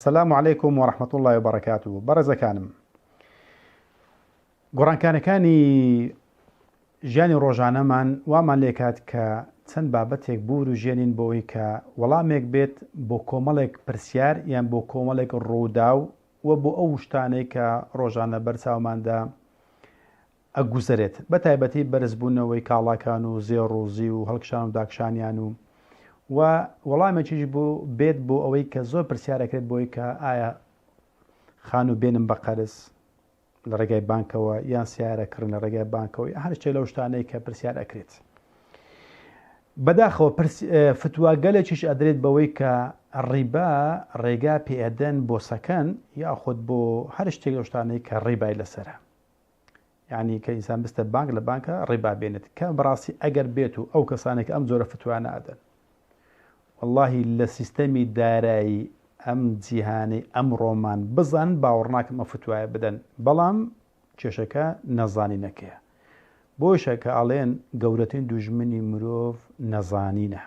سلام علیکم و رحمة اللە و بەڕەکاتو بەڕێزەکانم گۆڕانکارەکانی ژیانی ڕۆژانەمان وامان لێکات کە چەند بابەتێک بوروژێنین بۆی کە وەڵامێک بێت بۆ کۆمەڵێک پرسیار یان بۆ کۆمەڵێک ڕووداو و بۆ ئەو شتانەی کە ڕۆژانە بەرچاوماندا ئەگوزەرێت بە تایبەتی بەرزبوونەوەی کاڵاکان و زێڕ و زیو و هەڵکشان و داکشانیان و و وەڵامێکیش بۆ بێت بۆ ئەوەی کە زۆر پرسیار ئەکرێت بۆی کە ئایا خانوو بێنم بە قەرز لە ڕێگای بانکەوە یان سیارە کڕین لە ڕێگای بانکەوە هەر شتێک لەو شتانەی کە پرسیار ئەکرێت. بەداخەوە فتواگەلێکیش ئەدرێت بەوەی کە ڕیبا ڕێگا پێئەدەن بۆ سەکەن یاخود بۆ هەر شتێک لەو شتانەی کە ڕیبای لەسەرە. یانی کە ئینسان بستە بانک لە بانکە ڕیبا بێنێت کە بەڕاستی ئەگەر بێت و ئەو کەسانێک ئەم جۆرە فتوانە ئەدەن واللهی لە سیستەمی دارایی ئەم جیهانەی ئەمڕۆمان بزان باوەڕناکەم ئەم فتوایە بدەن بەڵام کێشەکە نەزانینەکەیە بۆیشە کە ئەڵێن گەورەترین دوژمنی مرۆڤ نەزانینە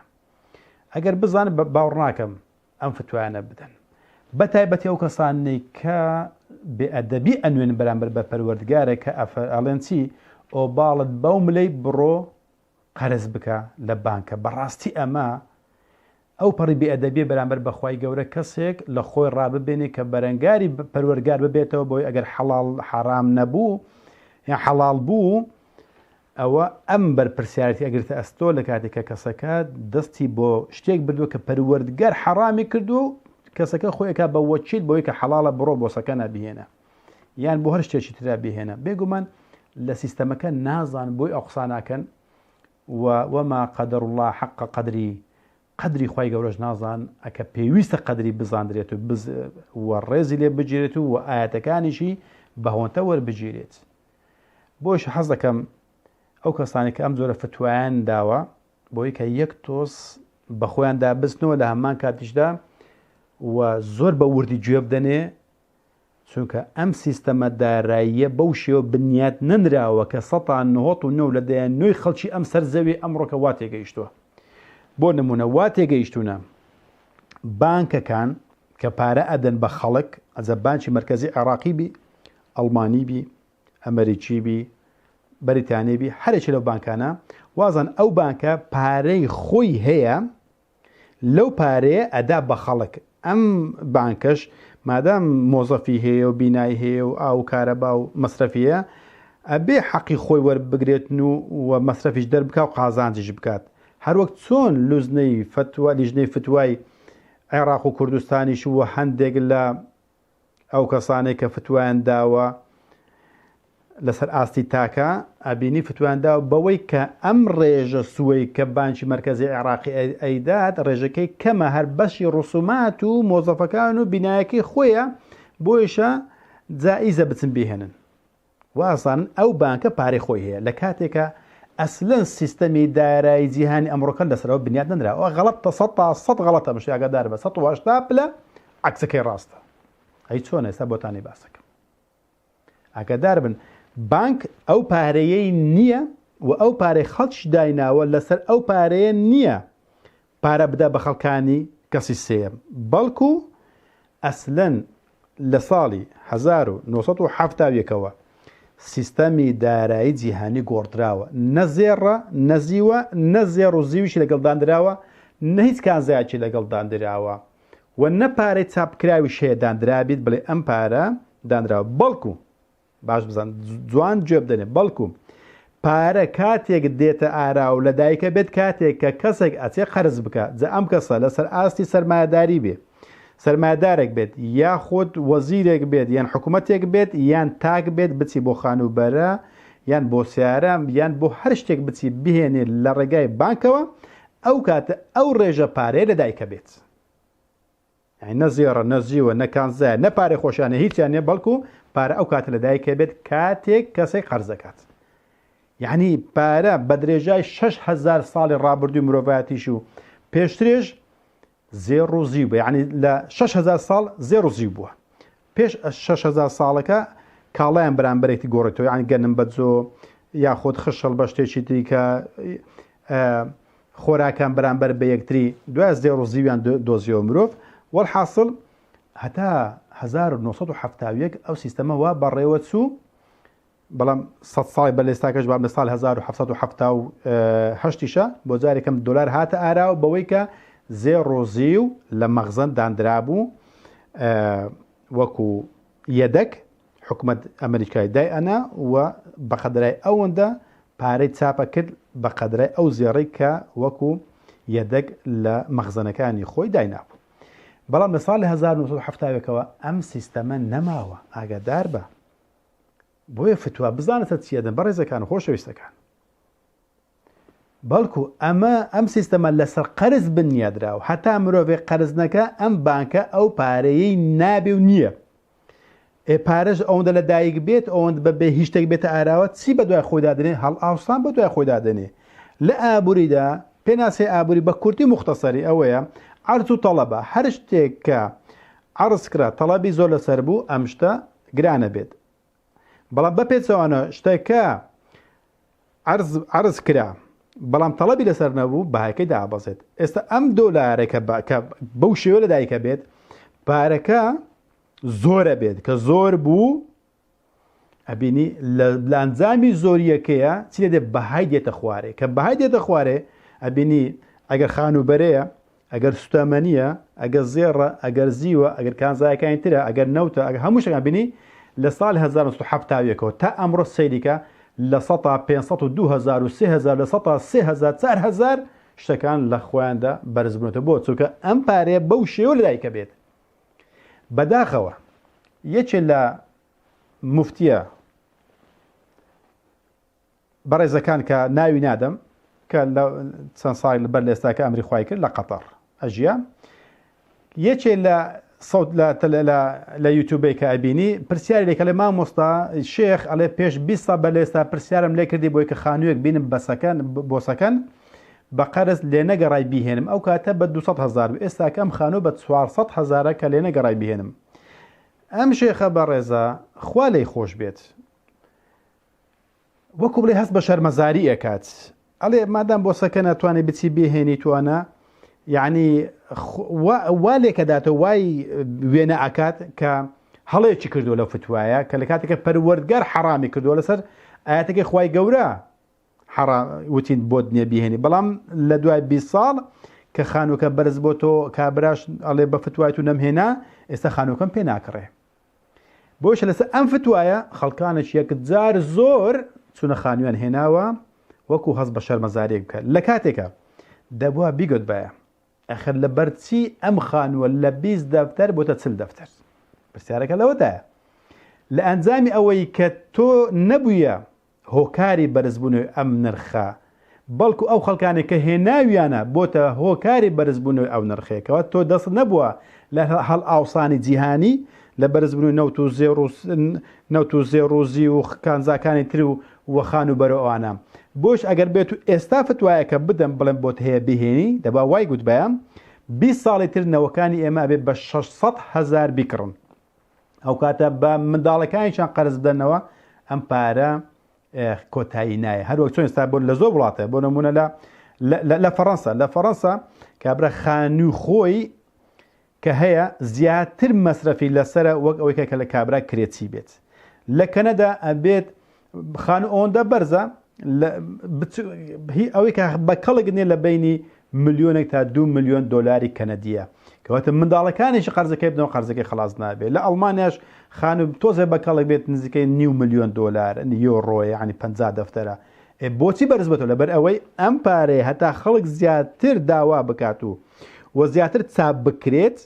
ئەگەر بزان باوەڕناکەم ئەم فتوایانە بدەن بە تایبەتی ئەو کەسانەی کە بێ ئەدەبی ئەنوێن بەرامبەر بە پەروەردگارە کە ئەڵێن چی ئۆباڵت بەو ملەی بڕۆ قەرز بکە لە بانکە بەڕاستی ئەمە ئەو پەڕی بێ ئەدەبیە بەرامبەر بەخوای گەورە کەسێک لە خۆی ڕاببێنێ کە بەرەنگاری پەروەرگار ببێتەوە بۆی ئەگەر حەڵاڵ حەرام نەبوو یان حەڵاڵ بوو ئەوە ئەم بەرپرسیارێتی ئەگرێتە ئەستۆ لە کاتێک کە کەسەکە دەستی بۆ شتێک بردووە کە پەروەردگار حەڕامی کردووە و کەسەکە خۆی ئەکا بە وەکیل بۆی کە حەڵاڵە بڕۆ بۆ سەکەنە بهێنە یان بۆ هەر شتێکی ترا بهێنە بێگومان لە سیستەمەکە نازان بۆی ئەو قساناکەن و وما قدر الله حق قدری قەدری خوای گەورەش نازان ئەکە پێویستە قەدری بزاندرێت و بز و ڕێزی لێ بگیرێت و ئاەتەکانیشی بە هۆنتە وەربگیرێت بۆیش حەز دەکەم ئەو کەسانەی کە ئەم جۆرە فتوایان داوە بۆی کە یەک تۆز بە خۆیاندا بچنەوە لە هەمان کاتیشدا و زۆر بە وردی گوێ بدەنێ چونکە ئەم سیستەمە داراییە بەو شێوە بنیات نەنراوە کە سەتا نهۆت و نۆ لە دەیان نۆی خەڵکی ئەم سەر زەوی ئەمڕۆکە وا تێگەیشتووە بۆ نمونە وا تێگەیشتونە بانکەکان کە پارە ئەدەن بە خەڵک ئەجە بانکی مەرکەزی عێراقی بی ئەڵمانی بی، ئەمەریکی بی، بەریتانی بی، هەرێکی لەو بانکانە، وازان ئەو بانکە پارەی خۆی هەیە، لەو پارەیە ئەدا بە خەڵک، ئەم بانکەش مادام مۆزەفی هەیە و بینای هەیە و ئاو و کارەبا و مەسرەفی هەیە، ئەبێ حەقی خۆی وەربگرێتن و و مەسرەفیش دەربکا و قازانجیش بکات. هەروەک چۆن لوزنەی فەتوا، لیژنەی فتوای عێراق و کوردستانیش و هەندێک لە ئەو کەسانەی کە فتوایان داوە لەسەر ئاستی تاکە ئەبینی فتوایان داوە بەوەی کە ئەم ڕێژە سوەی کە بانکی مەرکەزی عێراقی ئەیدات ڕێژەکەی کەمە هەر بەشی ڕسومات و مۆزەفەکان و بینایەکەی خۆیە بۆیشە جائیزە بچن بیهێنن وازانن ئەو بانکە پارەی خۆی هەیە لە کاتێکا ئەسلەن سیستەمی دارایی جیهانی ئەمڕۆکە لەسەرەوە بنیات نەنراوە غەڵەتە 100% غەڵەتە مشتی ئاگادار بە 180 پلە عەکسەکەی ڕاستە ئەی چۆن ئێستا بۆتانی باسەکەم ئاگادار بن بانک ئەو پارەیەی نییە و ئەو پارەی خەڵکیش دایناوە لەسەر ئەو پارەیە نییە پارە بدا بە خەڵکانی کەسی سێیەم بەڵکو ئەسلەن لە ساڵی 1970 ەوە سیستەمی دارایی جیهانی گۆڕدراوە نە زێڕە نە زیوە نە زێڕ و زیویشی لەگەڵ داندراوە نە هیچ کانزایەکی لەگەڵ داندراوە و نە پارەی چاپکراویش هەیە داندرابیت بڵێ ئەم پارە دانراوە بەڵکو باش بزان جوان گوێ بدەنێ بەڵکو پارە کاتێک دێتە ئارا و لە دایکە بێت کاتێک کە کەسێک ئەچێ قەرز بکە جا ئەم کەسە لەسەر ئاستی سەرمایەداری بێ سەرمایەدارێک بێت یاخود وەزیرێک بێت یان حکوومەتێک بێت یان تاک بێت بچی بۆ خانووبەرە یان بۆ سیارە یان بۆ هەر شتێک بچی بهێنێت لە ڕێگای بانکەوە ئەو کاتە ئەو ڕێژە پارەیە لە دایکە بێت یانی نە زێڕە نە زیوە نە کانزایە نە پارەی خۆشیان نیە هیچیان نیە بەڵکو پارە ئەو کاتە لە دایک بێت کاتێک کەسێک قەرز دەکات یعنی پارە بە درێژای 6هزار ساڵی ڕابردووی مرۆڤایەتیش و پێشترێش زێڕ و زیو بە یعنی لە 6هزار ساڵ زێڕ و زیو بووە پێش 6هزار ساڵەکە کاڵایان بەرامبەرێکی گۆڕێتەوە یعنی گەنم بە جۆ یاخود خشڵ بە شتێکی دیکە خۆراکان بەرامبەر بە یەکتری دوای زێڕ و زیویان دۆزیەوە مرۆڤ وەلحاسڵ. هەتا 1971 ئەو سیستەمە وا بەڕێوە چوو بەڵام سە ساڵی بە لێستاکەش بام لە ساڵ 1970 یشە بۆ جارێکم دۆلار هاتە ئاراوە بەوەی کە زێڕ و زیو لە مەخزەن داندرابوو وەکو یەدەک حکومەت ئەمریکای دای ئەنا و بەقەدرای ئەوەندە پارەی چاپە کرد بەقەدرای ئەو زێڕەی کە وەکو یەدەگ لە مەخزەنەکانی خۆی داینابوو. بەڵام لە ساڵی 1970 ەوە ئەم سیستەمە نەماوە، ئاگادار بە. بۆیە فتوا بزانە سەر چی ئەدەن بەڕێزەکان و خۆشەویستەکان. بەڵکو ئەمە ئەم سیستەمە لەسەر قەرز بنیادراوە هەتا مرۆڤێک قەرز نەکا ئەم بانکە ئەو پارەیەی نابێ و نییە ئێ پارەش ئەوەندە لە دایک بێت ئەوەند بە بێ هیچ شتێک بێتە ئاراوە چی بە دوای خۆیدا دێنێ هەڵئاوسان بە دوای خۆیدا دێنێ لە ئابووریدا پێناسەی ئابووری بە کورتی مختصری ئەوەیە عەرز و تەڵەبە هەر شتێک کە عەرز کرا تەڵەبی زۆر لەسەر بوو ئەم شتە گرانە بێت بەڵام بە پێچەوانە شتەکە عەرز عەرز کرا بەڵام تەڵەبی لەسەر نەبوو بەهاکەی دابەزێت ئێستا ئەم دۆلارە کە کە بەو شێوە لە دایکە بێت پارەکە زۆرە بێت کە زۆر بوو ئەبینی لە ئەنجامی زۆریەکەیە چی دێت بەهای دێتە خوارێ کە بەهای دێتە خوارێ ئەبینی ئەگەر خانووبەرەیە ئەگەر سوتەمەنیە، ئەگەر زێڕە، ئەگەر زیوە، ئەگەر کانزایەکانی ترە، ئەگەر نەوتە، ئەگەر هەموو شتەکان بینی لە ساڵی 1970 ەوە تا ئەمڕۆ سەیریکە لە سەتا 502 هەزار و 3000 لە سەتا 3000 4000 شتەکان لە خۆیاندا بەرز بوونەتەوە بۆ چونکە ئەم پارەیە بەو شێوە لەدایکە بێت بەداخەوە یەکێ لە مفتیە بەڕێزەکان کە ناوی نادەم کە لە چەند ساڵ بەر لە ئێستا کە ئەمری خوای کرد لە قەتەڕ ئەژیا یەکێ لە سەوت لە لە لە یوتیوبێک کە ئەبینی پرسیاری لێکە لە مامۆستا شێخ ئەڵێ پێش 20 ساڵ بەر لە ئێستا پرسیارم لێ کردی بۆی کە خانوویەک بینم بەسەکەن بۆسەکەن بە قەرز لێ نەگەڕای بیهێنم ئەو کاتە بە 200 هزار و ئێستا کە ئەم خانوو بە 400 هزارە کە لێ نەگەڕای بهێنم ئەم شێخە بەڕێزە خوا لێی خۆش بێت وەکو بڵێ هەست بە شەرمەزاری ئەکات ئەڵێ مادام بۆسەکە ناتوانێ بچی بێهێنی توانە یعنی وا لێکەداتەوە وای وێنە ئەکات کە هەڵێکی کردو لە فتوایە کە لە کاتێکە پەروەردگار حەرامی کردووە لەسەر ئاەتەکەی خوای گەورە حەرام وتین بۆت نییە بیهێنی بەڵام لە دوای 20 ساڵ کە خانووکە بەرز بۆ تۆ کابراش ئەڵێ بە فتوای تو نەمهێنا ئێستا خانووکەم پێ ناکڕێ بۆیشە لەسەر ئەم فتوایە خەڵکانێکی یەکجار زۆر چونە خانویان هێناوە وەکو هەست بە شەرمەزاریەک بکە لە کاتێکە دەبووە بیگوتبایە ئەخر لەبەرچی ئەم خانووە لە 20 دەفتەر بۆتە 40 دەفتەر پرسیارەکە لەوەدایە لە ئەنجامی ئەوەی کە تۆ نەبوویە هۆکاری بەرزبوونەوەی ئەم نرخە، بەڵکو ئەو خەڵکانەی کە هێناویانە بۆتە هۆکاری بەرزبوونەوەی ئەو نرخەیە، کەواتە تۆ دەستت نەبووە لە هەڵئاوسانی جیهانی، لە بەرزبوونەوەی نەوت و زێڕ و نەوت و زێڕ و زیو و کانزاکانی تر و و خانووبەرە و ئەوانە. بۆیش ئەگەر بێت و ئێستا فتوایەکە بدەم بڵێم بۆت هەیە بیهێنی، دەبا وای گوتبایەم، 20 ساڵی تر نەوەکانی ئێمە ئەبێ بە 600 هەزار بیکڕن. ئەوکاتە بە منداڵەکانیشان قەرز بدەنەوە ئەم پارە کۆتایی نایە هەروەک چۆن ئێستا بۆ لە زۆر وڵاتە بۆ نمونە لە لە فەڕەنسا لە فەڕەنسا کابرا خانووی خۆی کە هەیە زیاتر مەسرەفی لەسرە وەک ئەوەی کە لە کابرا کرێچی بێت لە کەنەدا ئەبێت خانوو ئەوەندە بەرزە ئەوەی کە بە کەڵک نیە لە بینی ملیۆنێک تا دو ملیۆن دۆلاری کەنەدیە کەواتە منداڵەکانیشی قەرزەکەی بدەن قەرزەکەی خلاص نابێت لە ئەڵمانیاش خانوو تۆزێ بە کەڵک بێت نزیکەی نیو ملیۆن دۆلار یۆرۆ یعنی 50 دەفتەرە بۆچی بەرز بێتەوە لەبەر ئەوەی ئەم پارەیە هەتا خەڵک زیاتر داوا بکات و و زیاتر چاپ بکرێت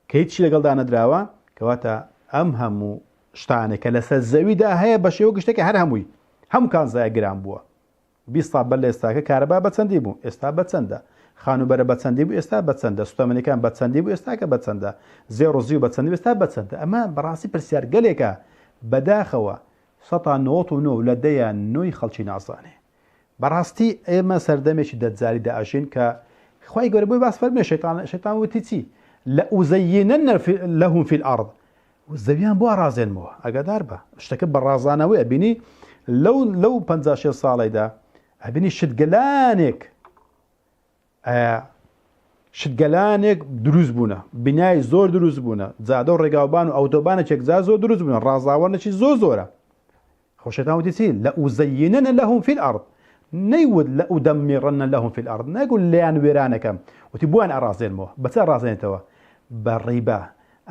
کە هیچی لەگەڵدا نەدراوە، کەواتە ئەم هەموو شتانەی کە لەسەر زەویدا هەیە بە شێوە گشتەکە هەر هەمووی هەموو کانزایە گران بووە. 20 ساڵ بەر لە ئێستاکە کارەبا بە چەندی بوو، ئێستا بە چەندە؟ خانووبەرە بە چەندی بوو، ئێستا بە چەندە؟ سوتەمەنیەکان بە چەندی بوو، ئێستاکە بە چەندە؟ زێڕ و زیو بە چەندی بوو، ئێستا بە چەندە؟ ئەمە بەڕاستی پرسیارگەلێکە بەداخەوە سەتا نۆت و نۆ لە دەیان نۆی خەڵکی نازانێ. بەڕاستی ئێمە سەردەمێکی دەجالیدا ئەژین کە خوای گەورە بۆی باس فەرمێ شەیتان شەیتان وتی چی لئوزینن لهم فی الارض زەویان بۆ ڕازێنمەوە ئەگەدار بە شتەکە بە ڕازانەوەی ئەبینی لەو لەو 56 ساڵیدا ئەبینی شتگەلانێک ئایا. شتگەلانێک دروست بوونە، بینای زۆر دروست بوونە، جادە و ڕێگاوبان و ئەوتۆبانێکێک جا زۆر دروست بوونە، ڕازاوەنێکی زۆر زۆرە. خۆ شەیتان وتی چی؟ لأزینن لهم فی الارض، نەیوت لأدمرن لهم فی الارض، نەگوت لێیان وێرانەکەم، وتی بۆیان ئەڕازێنمەوە. بە چ ئەڕازێنێتەوە؟ بە ڕیبا.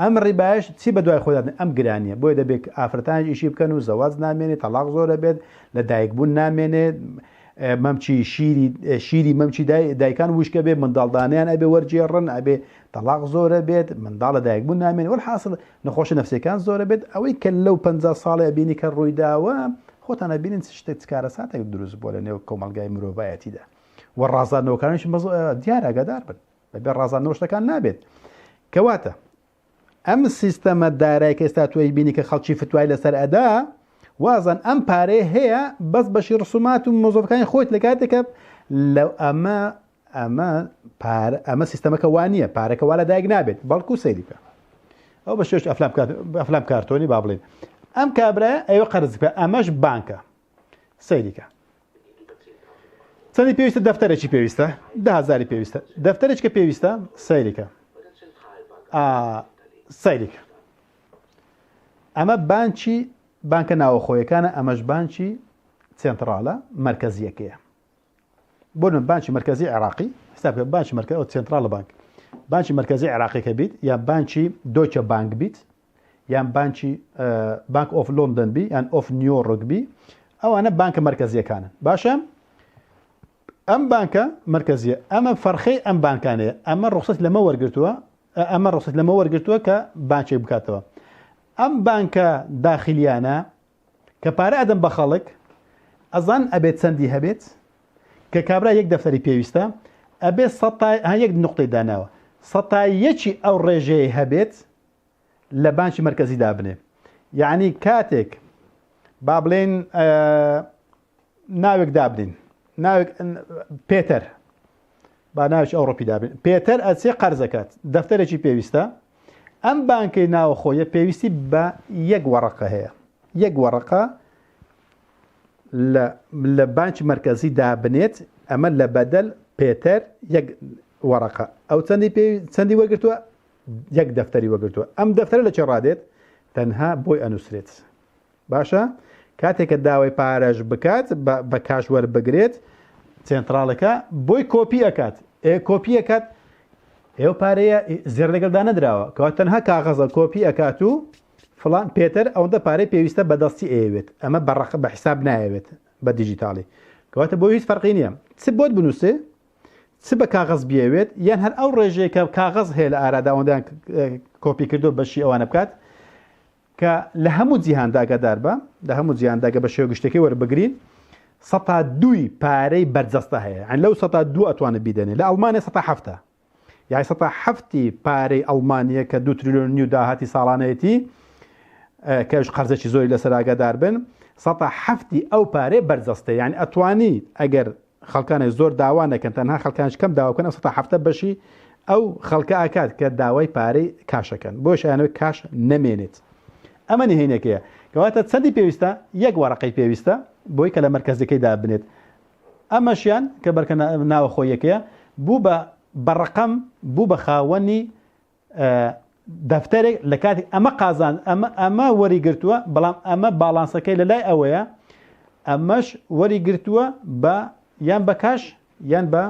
ئەم ڕیبایەش چی بە دوای خۆیدا دێنێ؟ ئەم گرانییە. بۆیە دەبێ ئافرەتانیش ئیشی بکەن و زەواج نامێنێ، تەڵاق زۆر ئەبێت، لە دایکبوون نامێنێ، مەمکی شیری شیری مەمکی دایکان وشکە بێ، منداڵدانیان ئەبێ وەرگێڕن، ئەبێ تەڵاق زۆرە بێت، منداڵ لە دایکبوون نامێنێ، وەلحاسڵ نەخۆشە نەفسیەکان زۆرە بێت. ئەوەی کە لەو 50 ساڵەیە بینی کە ڕوویداوە، خۆتان ئەبینن چ شتێک چ کارەساتێک دروست بووە لە نێو کۆمەڵگای مرۆڤایەتیدا و ڕازاندنەوەکانیش دیارە، ئاگادار بن. بەبێ ڕازاندنەوە شتەکان نابێت. کەواتە ئەم سیستەمە دارای کە ئێستا تۆ بینی کە خەڵکی فتوای لەسەر ئەدا، وازان ئەم پارەیە هەیە بەس بەشی ڕسومات و مۆزۆفەکانی خۆیت، لە کاتێکە لە ئەمە ئەمە پارە ئەمە سیستەمەکە وا نییە، پارەکە وا لە دایک نابێت، بەڵکو سەیری بکە ئەو بە شێش ئەفلام ئەفلام کارتۆنی با بڵێن ئەم کابرایە ئەوە قەرز بکە، ئەمەش بانکە. سەیری کە چەندی پێویستە؟ دەفتەرێکی پێویستە، 10,000ی پێویستە. دەفتەرێک کە پێویستە سەیری کە سەیری کە ئەمە بانکی بانکە ناوەخۆیەکانە، ئەمەش بانکی سێنتراڵە مەرکەزیەکەیە. بۆ نمونە بانکی مەرکەزی عێراقی حساب بکە، بانکی مەرکەز ئەو سێنتراڵە بانک، بانکی مەرکەزی عێراقی کە بیت یان بانکی دۆیچە بانک بیت یان بانکی بانک ئۆف لۆندن بی یان ئۆف نیویۆرک بی، ئەوانە بانکە مەرکەزیەکانن. باشە ئەم بانکە مەرکەزیە ئەمە فەرخەی ئەم بانکانەیە، ئەمە ڕوخسەت لەمە وەرگرتووە، ئەمە ڕوخسەت لەمە وەرگرتووە کە بانکێک بکاتەوە. ئەم بانکە داخلیانە کە پارە ئەدەن بە خەڵک ئەزان ئەبێت چەندی هەبێت؟ کە کابرا یەک دەفتەری پێویستە ئەبێ سەتا یەک نقطەی داناوە سەتا یەکی ئەو ڕێژەیە هەبێت لە بانکی مەرکەزی دابنێ. یعنی کاتێک با بڵێن ناوێک دابنین، ناوێک پێتەر، با ناوێکی ئەوڕۆپی دابنین، پێتەر ئەچێ قەرزەکات، دەفتەرێکی پێویستە. ئەم بانکەی ناوەخۆیە پێویستی بە یەک وەڕەقە هەیە، یەک وەڕەقە لە بانکی مەرکەزی دابنێت. ئەمە لە بەدەل پێتەر یەک وەڕەقە ئەو چەندی پێ چەندی وەرگرتووە؟ یەک دەفتەری وەگرتووە. ئەم دەفتەرە لە چێ ڕادێت؟ تەنها بۆی ئەنووسرێت. باشە کاتێک کە داوای پارەش بکات بە کاش وەربگرێت، سێنتراڵەکە بۆی کۆپی ئەکات. ئێ کۆپی ئەکات، ئێو پارەیە زێر لەگەڵدا نەدراوە، کەوا تەنها کاغەزە، کۆپی ئەکات و فلان پێتەر ئەوەندە پارەی پێویستە بەدەستی ئەیەوێت، ئەمە بە ڕەق بە حیساب نایەوێت بە دیجیتاڵی. کەواتە بۆ هیچ فەرقی نییە چ بۆت بنووسێ چ بە کاغەز بیەوێت، یان هەر ئەو ڕێژەیە کە کاغەز هەیە لە ئارادا ئەوەندەیان کۆپی کردو بەشی ئەوانە بکات. کە لە هەموو جیهاندا ئاگادار بە، لە هەموو جیهاندا گە بە شێوە گشتەکەی وەربگرین، سەتا دووی پارەی بەرجەستە هەیە، یانی لەو سەتا دوو ئەتوانێت بیدەنێ. لە ئەڵمانیا سەتا حەفتە، یانی سەتا حەفتی پارەی ئەڵمانیە کە دوو تریلیۆن نیو داهاتی ساڵانەیەتی، کەش قەرزێکی زۆری لەسەر ئاگادار بن، سەتا حەفتی ئەو پارەی بەرجەستە، یانی ئەتوانی ئەگەر خەڵکانێک زۆر داوا نەکەن، تەنها خەڵکانیش کەم داوا بکەن، ئەو سەتا حەفتە بەشی ئەو خەڵکە ئەکات کە داوای پارەی کاشەکەن. بۆیش ئەیانەوێت کاش نەمێنێت. ئەمە نهێنیەکەیە. کەواتە چەندی پێویستە؟ یەک وەرەقەی پێویستە بۆی کە لە مەرکەزیەکەی دابنێت. ئەمەشیان کە بەرکە ناوەخۆیەکەیە بوو بە بە ڕەقەم، بوو بە خاوەنی دەفتەرێک. لە کاتێک ئەمە قازان ئەمە ئەمە وەری گرتووە، بەڵام ئەمە باڵانسەکەی لە لای ئەوەیە، ئەمەش وەری گرتووە بە یان بە کاش یان بە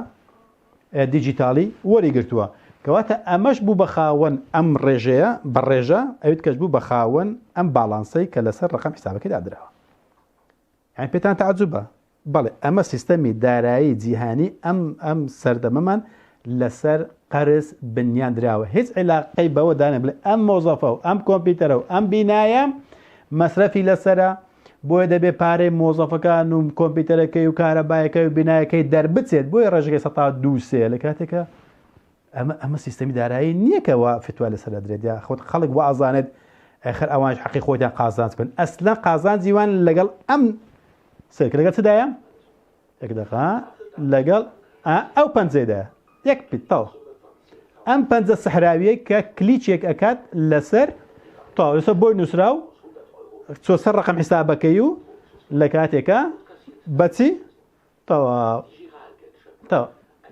دیجیتالی وەری گرتووە. کەواتە ئەمەش بوو بە خاوەن ئەم ڕێژەیە بە ڕێژە، ئەویت کەش بوو بە خاوەن ئەم باڵانسەی کە لەسەر ڕقم حسابەکەی دادراوە. یانی پێتان تەعجوبە؟ بەڵێ ئەمە سیستەمی دارایی جیهانی ئەم ئەم سەردەمەمان لەسەر قەرز بنیان دراوە. هیچ عیلاقەی بەوە دانێ بڵێ ئەم مۆزەفە و ئەم کۆمپیوتەرە و ئەم بینایە مەسرەفی لەسەرە، بۆیە دەبێ پارەی مۆزەفەکان و کۆمپیوتەرەکەی و کارەبایەکەی و بینایەکەی دەربچێت، بۆیە ڕێژەکەی سەتا دوو سێ. لە کاتێکە ئەمە ئەمە سیستەمی دارایی نییە کە وا فتوا لەسەر دەدرێت، یا خۆت خەڵک وا ئەزانێت ئەخر ئەوانش حەقی خۆیان قازانج بکەن. ئەسلا قازانجی وان لەگەڵ ئەم سێک لەگەڵ چدایە؟ یەک دقە لەگەڵ ئەو پەنجەیدا یەک پیتەڵ ئەم پەنجە سەحراویە کە کلیچێک ئەکات لەسەر تاو لەسەر بۆی نووسراو چۆ سەر ڕقم حیسابەکەی و لە کاتێکە بەچی تەواو تەواو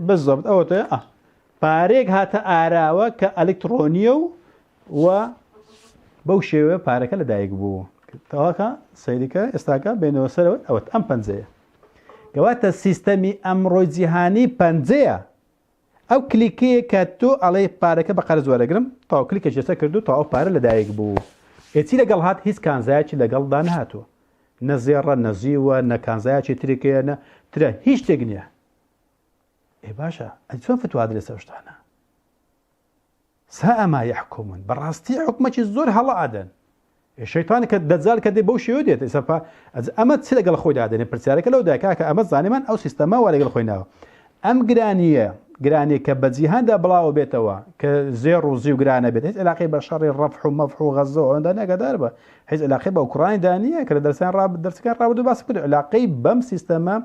بالضبط ئەوەتە ئە. پارەیەک هاتە ئاراوە کە ئەلکتڕۆنیە و و بەو شێوەیە پارەکە لەدایک بوو. تەواکە سەیریکە ئێستاکە بێنەوە سەرەوە ئەوەت ئەم پەنجەیە. کەواتە سیستەمی ئەمڕۆی جیهانی پەنجەیە. ئەو کلیکەیە کە تۆ ئەڵێ پارەکە بە قەرز وەرەگرم تەواو کلیکێکی لەسەر کردو تەواو پارە لەدایک بوو. ئێ چی لەگەڵ هات هیچ کانزایەکی لەگەڵدا نەهاتووە. نە زێڕە نە زیوە نە کانزایەکی ترێکەیە نە ترە هیچ شتێک نییە. ئێ باشە ئەی چۆن فتوا درێ سەر شتانە؟ ساء ما يحكمون بەڕاستی حکومەکی زۆر هەڵە ئەدەن شەیتان کە دەجال کە دێ بەو شێوە دێت ئێستا ئەمە چ لەگەڵ خۆی دادێنێ پرسیارەکە لەو دا کاکە ئەمە زانیمان ئەو سیستەمە وا لەگەڵ خۆی ناوە ئەم گرانیە گرانیە کە بە جیهاندا بڵاوە بێتەوە کە زێڕ و زیو گرانە بێت هیچ علاقەی بە شەڕی ڕەفح و مەفح و غەزە و ئەوەندا نەگەدار بە هیچ علاقەی بە ئۆکرانیدا نییە کە لە دەرسان ڕاب دەرسەکان ڕابردوو باس کرد علاقەی بەم سیستەمە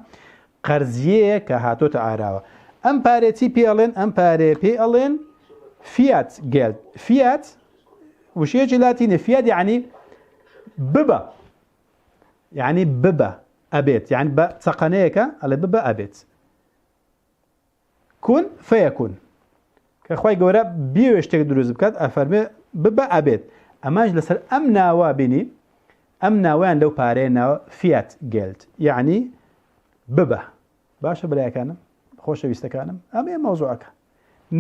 قەرزیەیە کە هاتۆتە ئاراوە. ئەم پارەیە چی پێ ئەڵێن؟ ئەم پارەیە پێی ئەڵێن Fiat Geld. Fiat وشەیەکی لاتینە fiat یعنی ببە یعنی ببە ئەبێت یعنی بە چەقەنەیەکە ئەڵێ ببە ئەبێت کون فەیەکون کە خوای گەورە بیەوێ شتێک دروست بکات ئەفەرمێ ببە ئەبێت ئەماش لەسەر ئەم ناوە بینی ئەم ناوەیان لەو پارەیە ناوە Fiat Geld یعنی ببە باشە برایەکانم خۆشەویستەکانم ئەمەیە مەوزوعەکە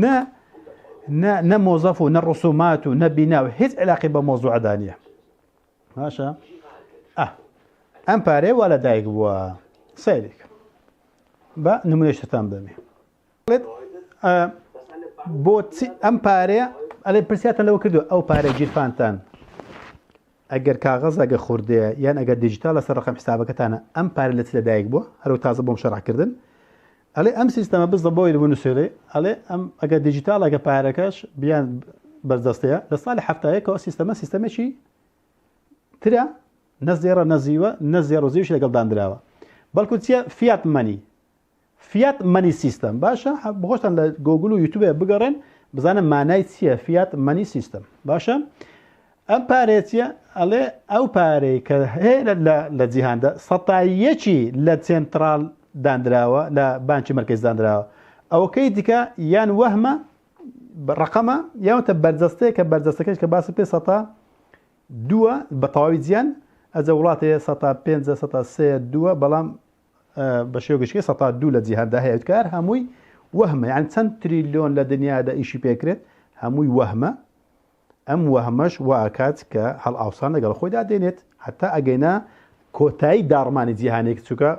نە نە نە مۆزەف و نە ڕسومات و نە بینا و هیچ علاقی بە مۆزوعدا نییە باشە ئەم پارەیە وا لە دایک بووە سەیرێک بە نمونەشتان بدەمێ بڵێت بۆ ئەم پارەیە ئەلێ پرسیاتان لەوە کردو ئەو پارە گیرفانتان ئەگەر کاغەز ئەگە خوردەیە یان ئەگەر دیجیتال لەسەر ڕقم حسابەکەتانە ئەم پارە لە چ لەدایک بووە هەرو تازە بۆم شەرحکردن ئەڵێ ئەم سیستەمە بزە بۆی بنووسێ ئەڵێ ئەم ئەگەر دیجیتال ئەگە پارەکەش بیان بەردەستەیە لە ساڵی هەفتایەکەوە سیستەمە سیستەمێکی ترە نە زێڕە نە زیوە نە زێڕ و زیوش لەگەڵ دانراوە بەڵکو چییە fiat money fiat money system باشە بخۆشتان لە گۆگل و یوتوبێ بگەڕێن بزانە مانای چییە fiat money system باشە ئەم پارەیە چییە ئەڵێ ئەو پارەی کە هەیە لە جیهاندا سەتاییەکی لە سێنترال دانراوە لە بانکی مەرکەز دانراوە ئەوەکەی دیکە یان وەهمە ڕقەمە یاوتە بەرجەستەیە کە بەرجەستەکەش کە باسی پێ سەتا دووە بە تەواوی جیان ئەجە وڵات هەیە سەتا پێنجە سەتا سێ دووە بەڵام بە شێوە گشتی سەتا دوو لە جیهاندا هەیە کار هەمووی وەهمە یان چەند تریلیۆن لە دنیادا ئیشی پێکرێت هەمووی وەهمە ئەم وەهمەش وا ئەکات کە هەڵئاوسان لەگەڵ خۆیدا دێنێت هەتا ئەگەینە کۆتایی داڕمانی جیهانێک چووکە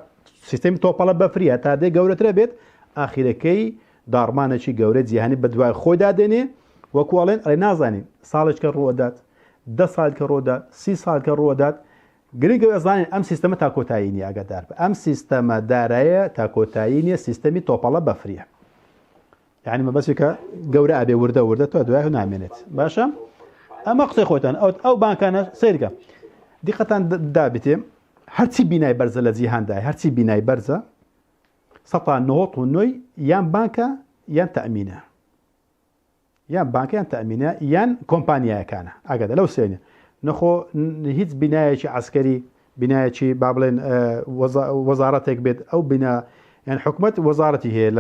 سیستەمی تۆپەڵە بەفریە تا دێ گەورەترە بێت ئاخیرەکەی داڕمانێکی گەورە جیهانی بەدوای خۆیدا دێنێ وەکو ئەڵێن ئەڵێ نازانین ساڵێک کە ڕووەدات دە ساڵ کە ڕوودات سی ساڵ کە ڕووەدات گرنگە ئەزانین ئەم سیستەمە تا کۆتایی نییە ئاگادار بە ئەم سیستەمە دارایە تا کۆتایی نییە سیستەمی تۆپەڵە بەفریە یعنی مەبەستی کە گەورە ئەبێ وردە وردە تۆ دوای نامێنێت باشە ئەمە قسەی خۆتان ئەو ئەو بانکانە سەیرکە دیقەتان دابێتێ هەرچی بینای بەرزە لە جیهاندا هەرچی بینای بەرزە سەتا نۆت و نۆی یان بانکە یان تەمینە یان بانکە یان تەئمینە یان کۆمپانیایەکانە ئاگادە لەو سێنە نەخۆ هیچ بینایەکی عسکەری بینایەکی با بڵێن وەزارەتێک بێت ئەو بینا یان حکومت وەزارەتی هەیە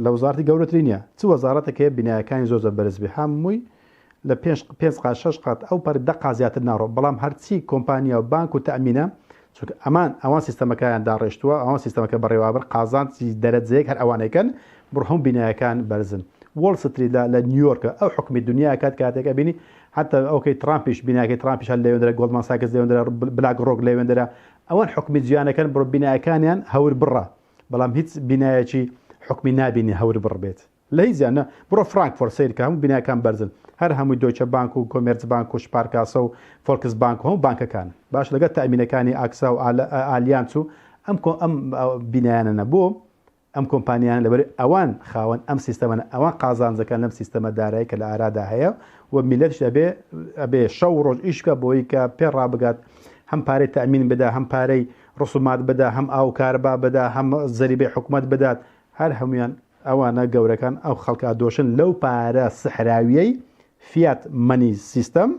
لە وەزارەتی گەورەتری نییە چ وەزارەتێک هەیە بینایەکانی زۆر زۆر بەرز بێ هەمووی لە پێنج پێنج قات شەش قات ئەو پەر دە قات زیاتر ناڕۆ بەڵام هەرچی کۆمپانیا و بانک و تەئمینە چونکە ئەمان ئەوان سیستەمەکەیان داڕێشتووە ئەوان سیستەمەکە بەڕێوابر قازانجی دەرەجەیەک هەر ئەوانەیکەن بڕ هەموو بینایەکان بەرزن وۆڵ ستریت لە لە نیویۆرکە ئەو حکومی دنیا کات کاتێک ئەبینی حتی ئەوکەی ترامپیش بیناکەی ترامپیش هەر لەوێندرا گۆڵدمان ساکس لەوێندرا بلاک ڕۆک لەوێندرا ئەوان حکومی جیانەکەن بڕ بینایەکانیان هەور بڕە بەڵام هیچ بینایەکی حکومی نابینی هەور بڕ بێت لە هیچ جیان نا بڕۆ فرانکفۆرت سەیر کە هەموو بیناکان بەرزن هەر هەمووی دۆیچە بانک و کۆمێرتز بانک و شپارکاسە و فۆلکس بانک و هەموو بانکەکان باش لەگەڵ تەئمینەکانی ئاکسا و ئالیانس و ئەم کۆ ئەم بینایانە نە بۆ ئەم کۆمپانیانە لەبەر ئەوان خاوەن ئەم سیستەمەن ئەوان قازانجەکان لەم سیستەمە دارایی کە لە ئارادا هەیە و میلەتش ئەبێ ئەبێ شەو ڕۆژ ئیش بکە بۆی کە پێ ڕابگات هەم پارەی تەئمین بدا هەم پارەی ڕسومات بدا هەم ئاو کارەبا بدا هەم زەریبەی حکومەت بدات هەر هەمویان ئەوانە گەورەکان ئەو خەڵکە ئەدۆشن لەو پارە سحراویەی fiat money system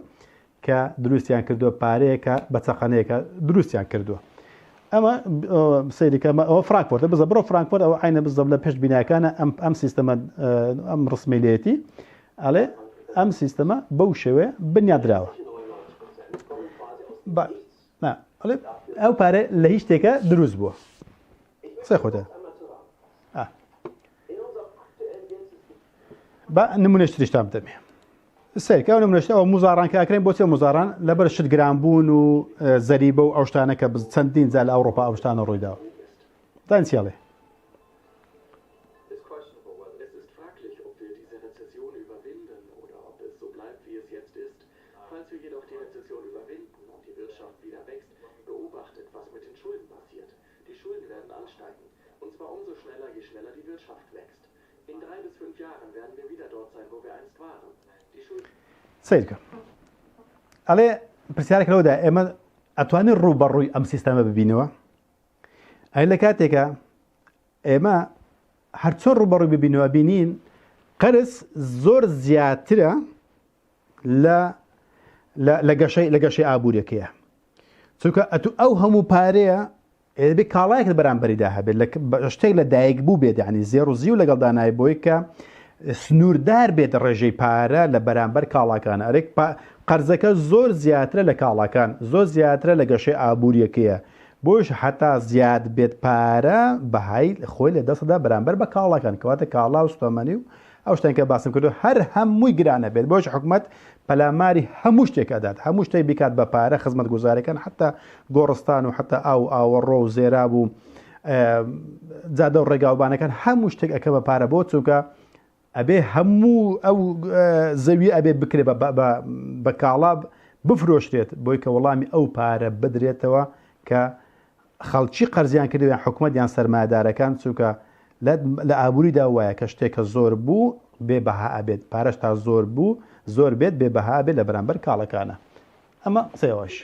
کە دروستیان کردووە پارەیەکە بە چەقەنەیەکە دروستیان کردووە. ئەمە سەیری کە ئەوە فرانکفۆرتە بزە بڕۆ فرانکفۆرت ئەوە عینە بزەب لە پێش بیناکانە ئەم ئەم سیستەمە ئەم ڕسمی لێتی ئەڵێ ئەم سیستەمە بەو شێوەیە بنیادراوە ئەڵێ ئەو پارە لە هیچ شتێکە دروست بووە قسەی خۆتە با نمونەش تریشتان بدەمێ سەیرکە ئەو نمونەشتە ئەو موزاڕان کە ئەکرێن بۆ چێ موزاڕان لەبەر شت گران بوون و زەریبە و ئەو شتانە کە چەندین جار لە ئەوڕۆپا ئەو شتانە ڕوویداوە دان چیڵێ سەیرکە ئەڵێ پرسیارێک لەوەدا ئێمە ئەتوانین ڕوو بە ڕووی ئەم سیستەمە ببینەوە ئەی لە کاتێکە ئێمە هەرچۆن ڕووبەڕووی ببینەوە بینین قەرز زۆر زیاترە لە لە گەشەی لە گەشەی ئابووریەکەیە چونکە ئەتو ئەو هەموو پارەیە ئێ کاڵایەک بەرامبەریدا هەبێت لە شتێک لە دایک بوو بێت ینی زێڕ و زیو لەگەڵ دانای بۆی کە سنووردار بێت ڕێژەی پارە لە بەرامبەر کاڵاکان ئەرێک قەرزەکە زۆر زیاترە لە کاڵاکان زۆر زیاترە لە گەشەی ئابووریەکەیە بۆیش هەتا زیاد بێت پارە بەهای خۆی لە دەستدا بەرامبەر بە کاڵاکان کەواتە کاڵا و سوتەمەنی و ئەو شتێن کە باسم کردو هەر هەمووی گرانە بێت بۆش حکومت پەلاماری هەموو شتێک ئەدات هەموو شتێک بیکات بە پارە خزمەتگوزارەکان حتا گۆڕستان و حتا ئاو ئاوەڕۆ و زێراب و جادە و ڕێگاوبانەکان هەموو شتێک ئەکە بە پارە بۆ چونکە ئەبێ هەموو ئەو زەوی ئەبێ بکرێ بە کاڵا بفرۆشرێت بۆی کە وەڵامی ئەو پارە بدرێتەوە کە خەڵکی قەرزیان کردوە یان حکومەت یان سەرمایەدارەکان چونکە لە ئابووریدا وایە کە شتێک کە زۆر بوو بێ بەها ئەبێت پارەش تا زۆر بوو زۆر بێت بێ بەها ئەبێت لە بەرامبەر کاڵەکانە ئەمە قسەی ئەوەش.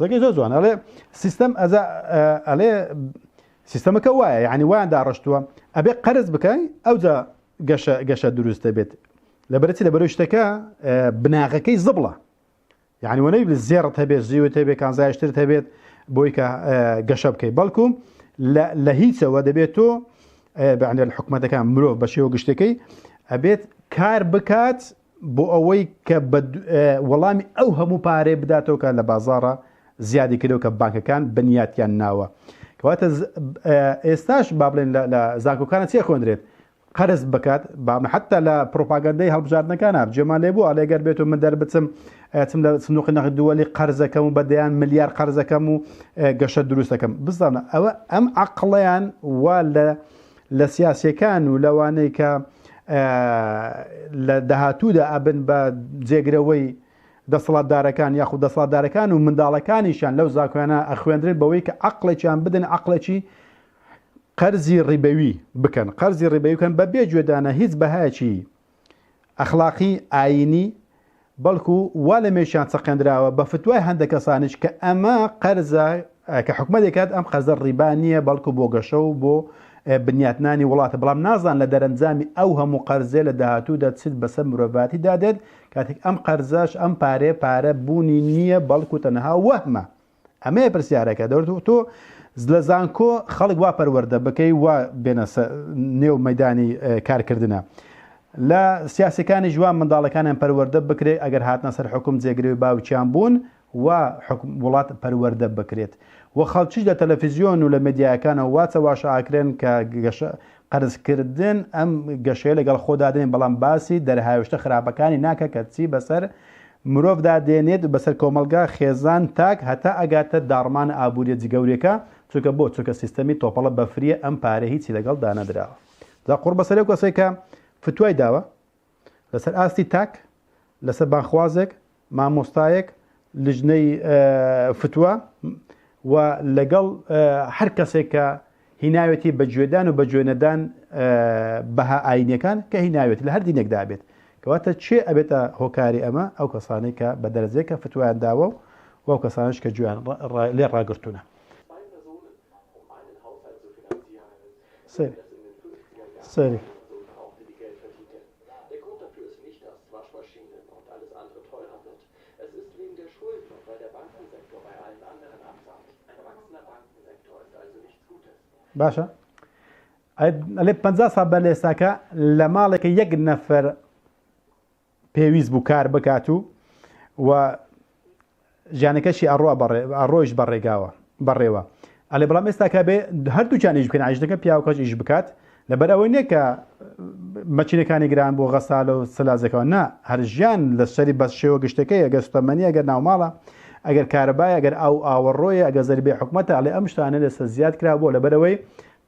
قسەکەی زۆر جوان ئەڵێ سیستەم ئەزا ئەڵێ سیستەمەکە وایە یعنی وایان داڕشتووە ئەبێ قەرز بکەین ئەوجا گەشە گەشە دروست دەبێت لەبەرچی لەبەرەوەی شتەکە بناغەکەی زبڵە یعنی وەنەی زێڕت هەبێت زیوت هەبێت کانزایشترت هەبێت بۆی کە گەشە بکەیت بەڵکو لە هیچەوە دەبێت تۆ بەعندە حکومەتەکان مرۆڤ بە شێوە گشتەکەی ئەبێت کار بکات بۆ ئەوەی کە وەڵامی ئەو هەموو پارەیە بداتەوە کە لە بازاڕە زیادی کردەوە کە بانکەکان بنیاتیان ناوە کەواتە ئێستاش با بڵێن لە زانکۆکانە چێ خوێندرێت قەرز بکات با حتا لە پرۆپاگەندەی هەڵبژاردنەکانە جێمان لێ بوو ئەڵێ گەر بێت و من دەربچم چم لە سندوقی نەقد دووەلی قەرزەکەم و بە دەیان ملیار قەرزەکەم و گەشە دروستەکەم بزانە ئەوە ئەم عەقڵیان وا لە لە سیاسیەکان و لەوانەی کە لە داهاتوودا ئەبن بە جێگرەوەی دەسەڵاتدارەکان یاخود دەسەڵاتدارەکان و منداڵەکانیشیان لەو زاکۆیانە ئەخوێندرێت بەوەی کە عەقڵێکیان بدەن عەقڵێکی قەرزی ڕیبەوی بکەن قەرزی ڕیبەوی بکەن بە بێ گوێدانە هیچ بەهایەکی ئەخلاقی ئایینی بەڵکو وا لە مێشکیان چەقێندراوە بە فتوای هەندێک کەسانیش کە ئەمە قەرزە کە حکومەت دەکات ئەم قەرزە ڕیبا نییە بەڵکو بۆ گەشە و بۆ بنیاتنانی وڵاتە بەڵام نازان لە دەرەنجامی ئەو هەموو قەرزێ لە داهاتوودا چیت بەسەر مرۆڤاتیدا دێت کاتێک ئەم قەرزەش ئەم پارەیە پارە بوونی نییە بەڵکو تەنها وەهمە ئەمەیە پرسیارەکە دەور تۆ لە زانکۆ خەڵک وا پەروەردە بکەی وا بێنە نێو مەدانی کارکردنە لە سیاسەکانی ژوان منداڵەکانیان پەروەردە بکرێت ئەگەر هاتنە سەر حکوم جێگرەوەی باوکیان بوون و حکم وڵات پەروەردە بکرێت و خەڵکیش لە تەلەفیزیۆن و لە مدیاکانەوە وا چەواشە ئاکرێن کە گەشە قەرزکردن ئەم گەشەیە لەگەڵ خۆدا دێن بەڵام باسی دەرهاوێشتە خراپەکانی ناکە کە چی بەسەر مرۆڤدا دێنێت بەسەر کۆمەڵگا، خێزان، تاک هەتا ئەگاتە داڕمانە ئابووریە جگەورەکە، چونکە بۆ؟ چونکە سیستەمی تۆپەڵە بەفریە ئەم پارەی هیچی لەگەڵ دانەدراوە. جا قوڕ بەسەر ئەو کەسەی کە فتوای داوە لەسەر ئاستی تاک، لەسەر بانگخوازێک، مامۆستایەک، لجنەی فتوا و لەگەڵ هەر کەسێک کە هیناوێتی بە گوێدان و بە گوێنەدان بەها ئاینیەکان کە هیناوێتی لە هەر دینێکدا بێت کەواتە چێ ئەبێتە هۆکاری ئەمە ئەو کەسانەی کە بە دەرەجەیەک کە فتوایان داوە و ئەو کەسانەش کە گوێیان لێ ڕاگرتوونە. سەیری سەیری. باشە ئەلێ 50 ساڵ بەر لە ئێستاکە لە ماڵێکە یەک نەفەر پێویست بوو کار بکات و و ژیانەکەشی ئەڕوا بەڕێ ئەڕۆیش بە ڕێگاوە بەڕێوە ئەلێ بەڵام ئێستا کە بێ هەردووکیان ئیش بکەن ئایشەکە پیاوکەش ئیش بکات لەبەر ئەوەی نییە کە مەچینەکانی گران بۆ غەسالە و سەلازەکەەوە نا هەر ژیان لە سەری بەس شێوە گشتەکەی ئەگەر سوتەمەنی ئەگەر ناوماڵە ئەگەر کارەبای ئەگەر ئاو ئاوەڕۆیە ئەگەر زەربەی حکومەتە ئەڵێ ئەم شتانە لەسەر زیاد کرا بۆ لەبەرەوەی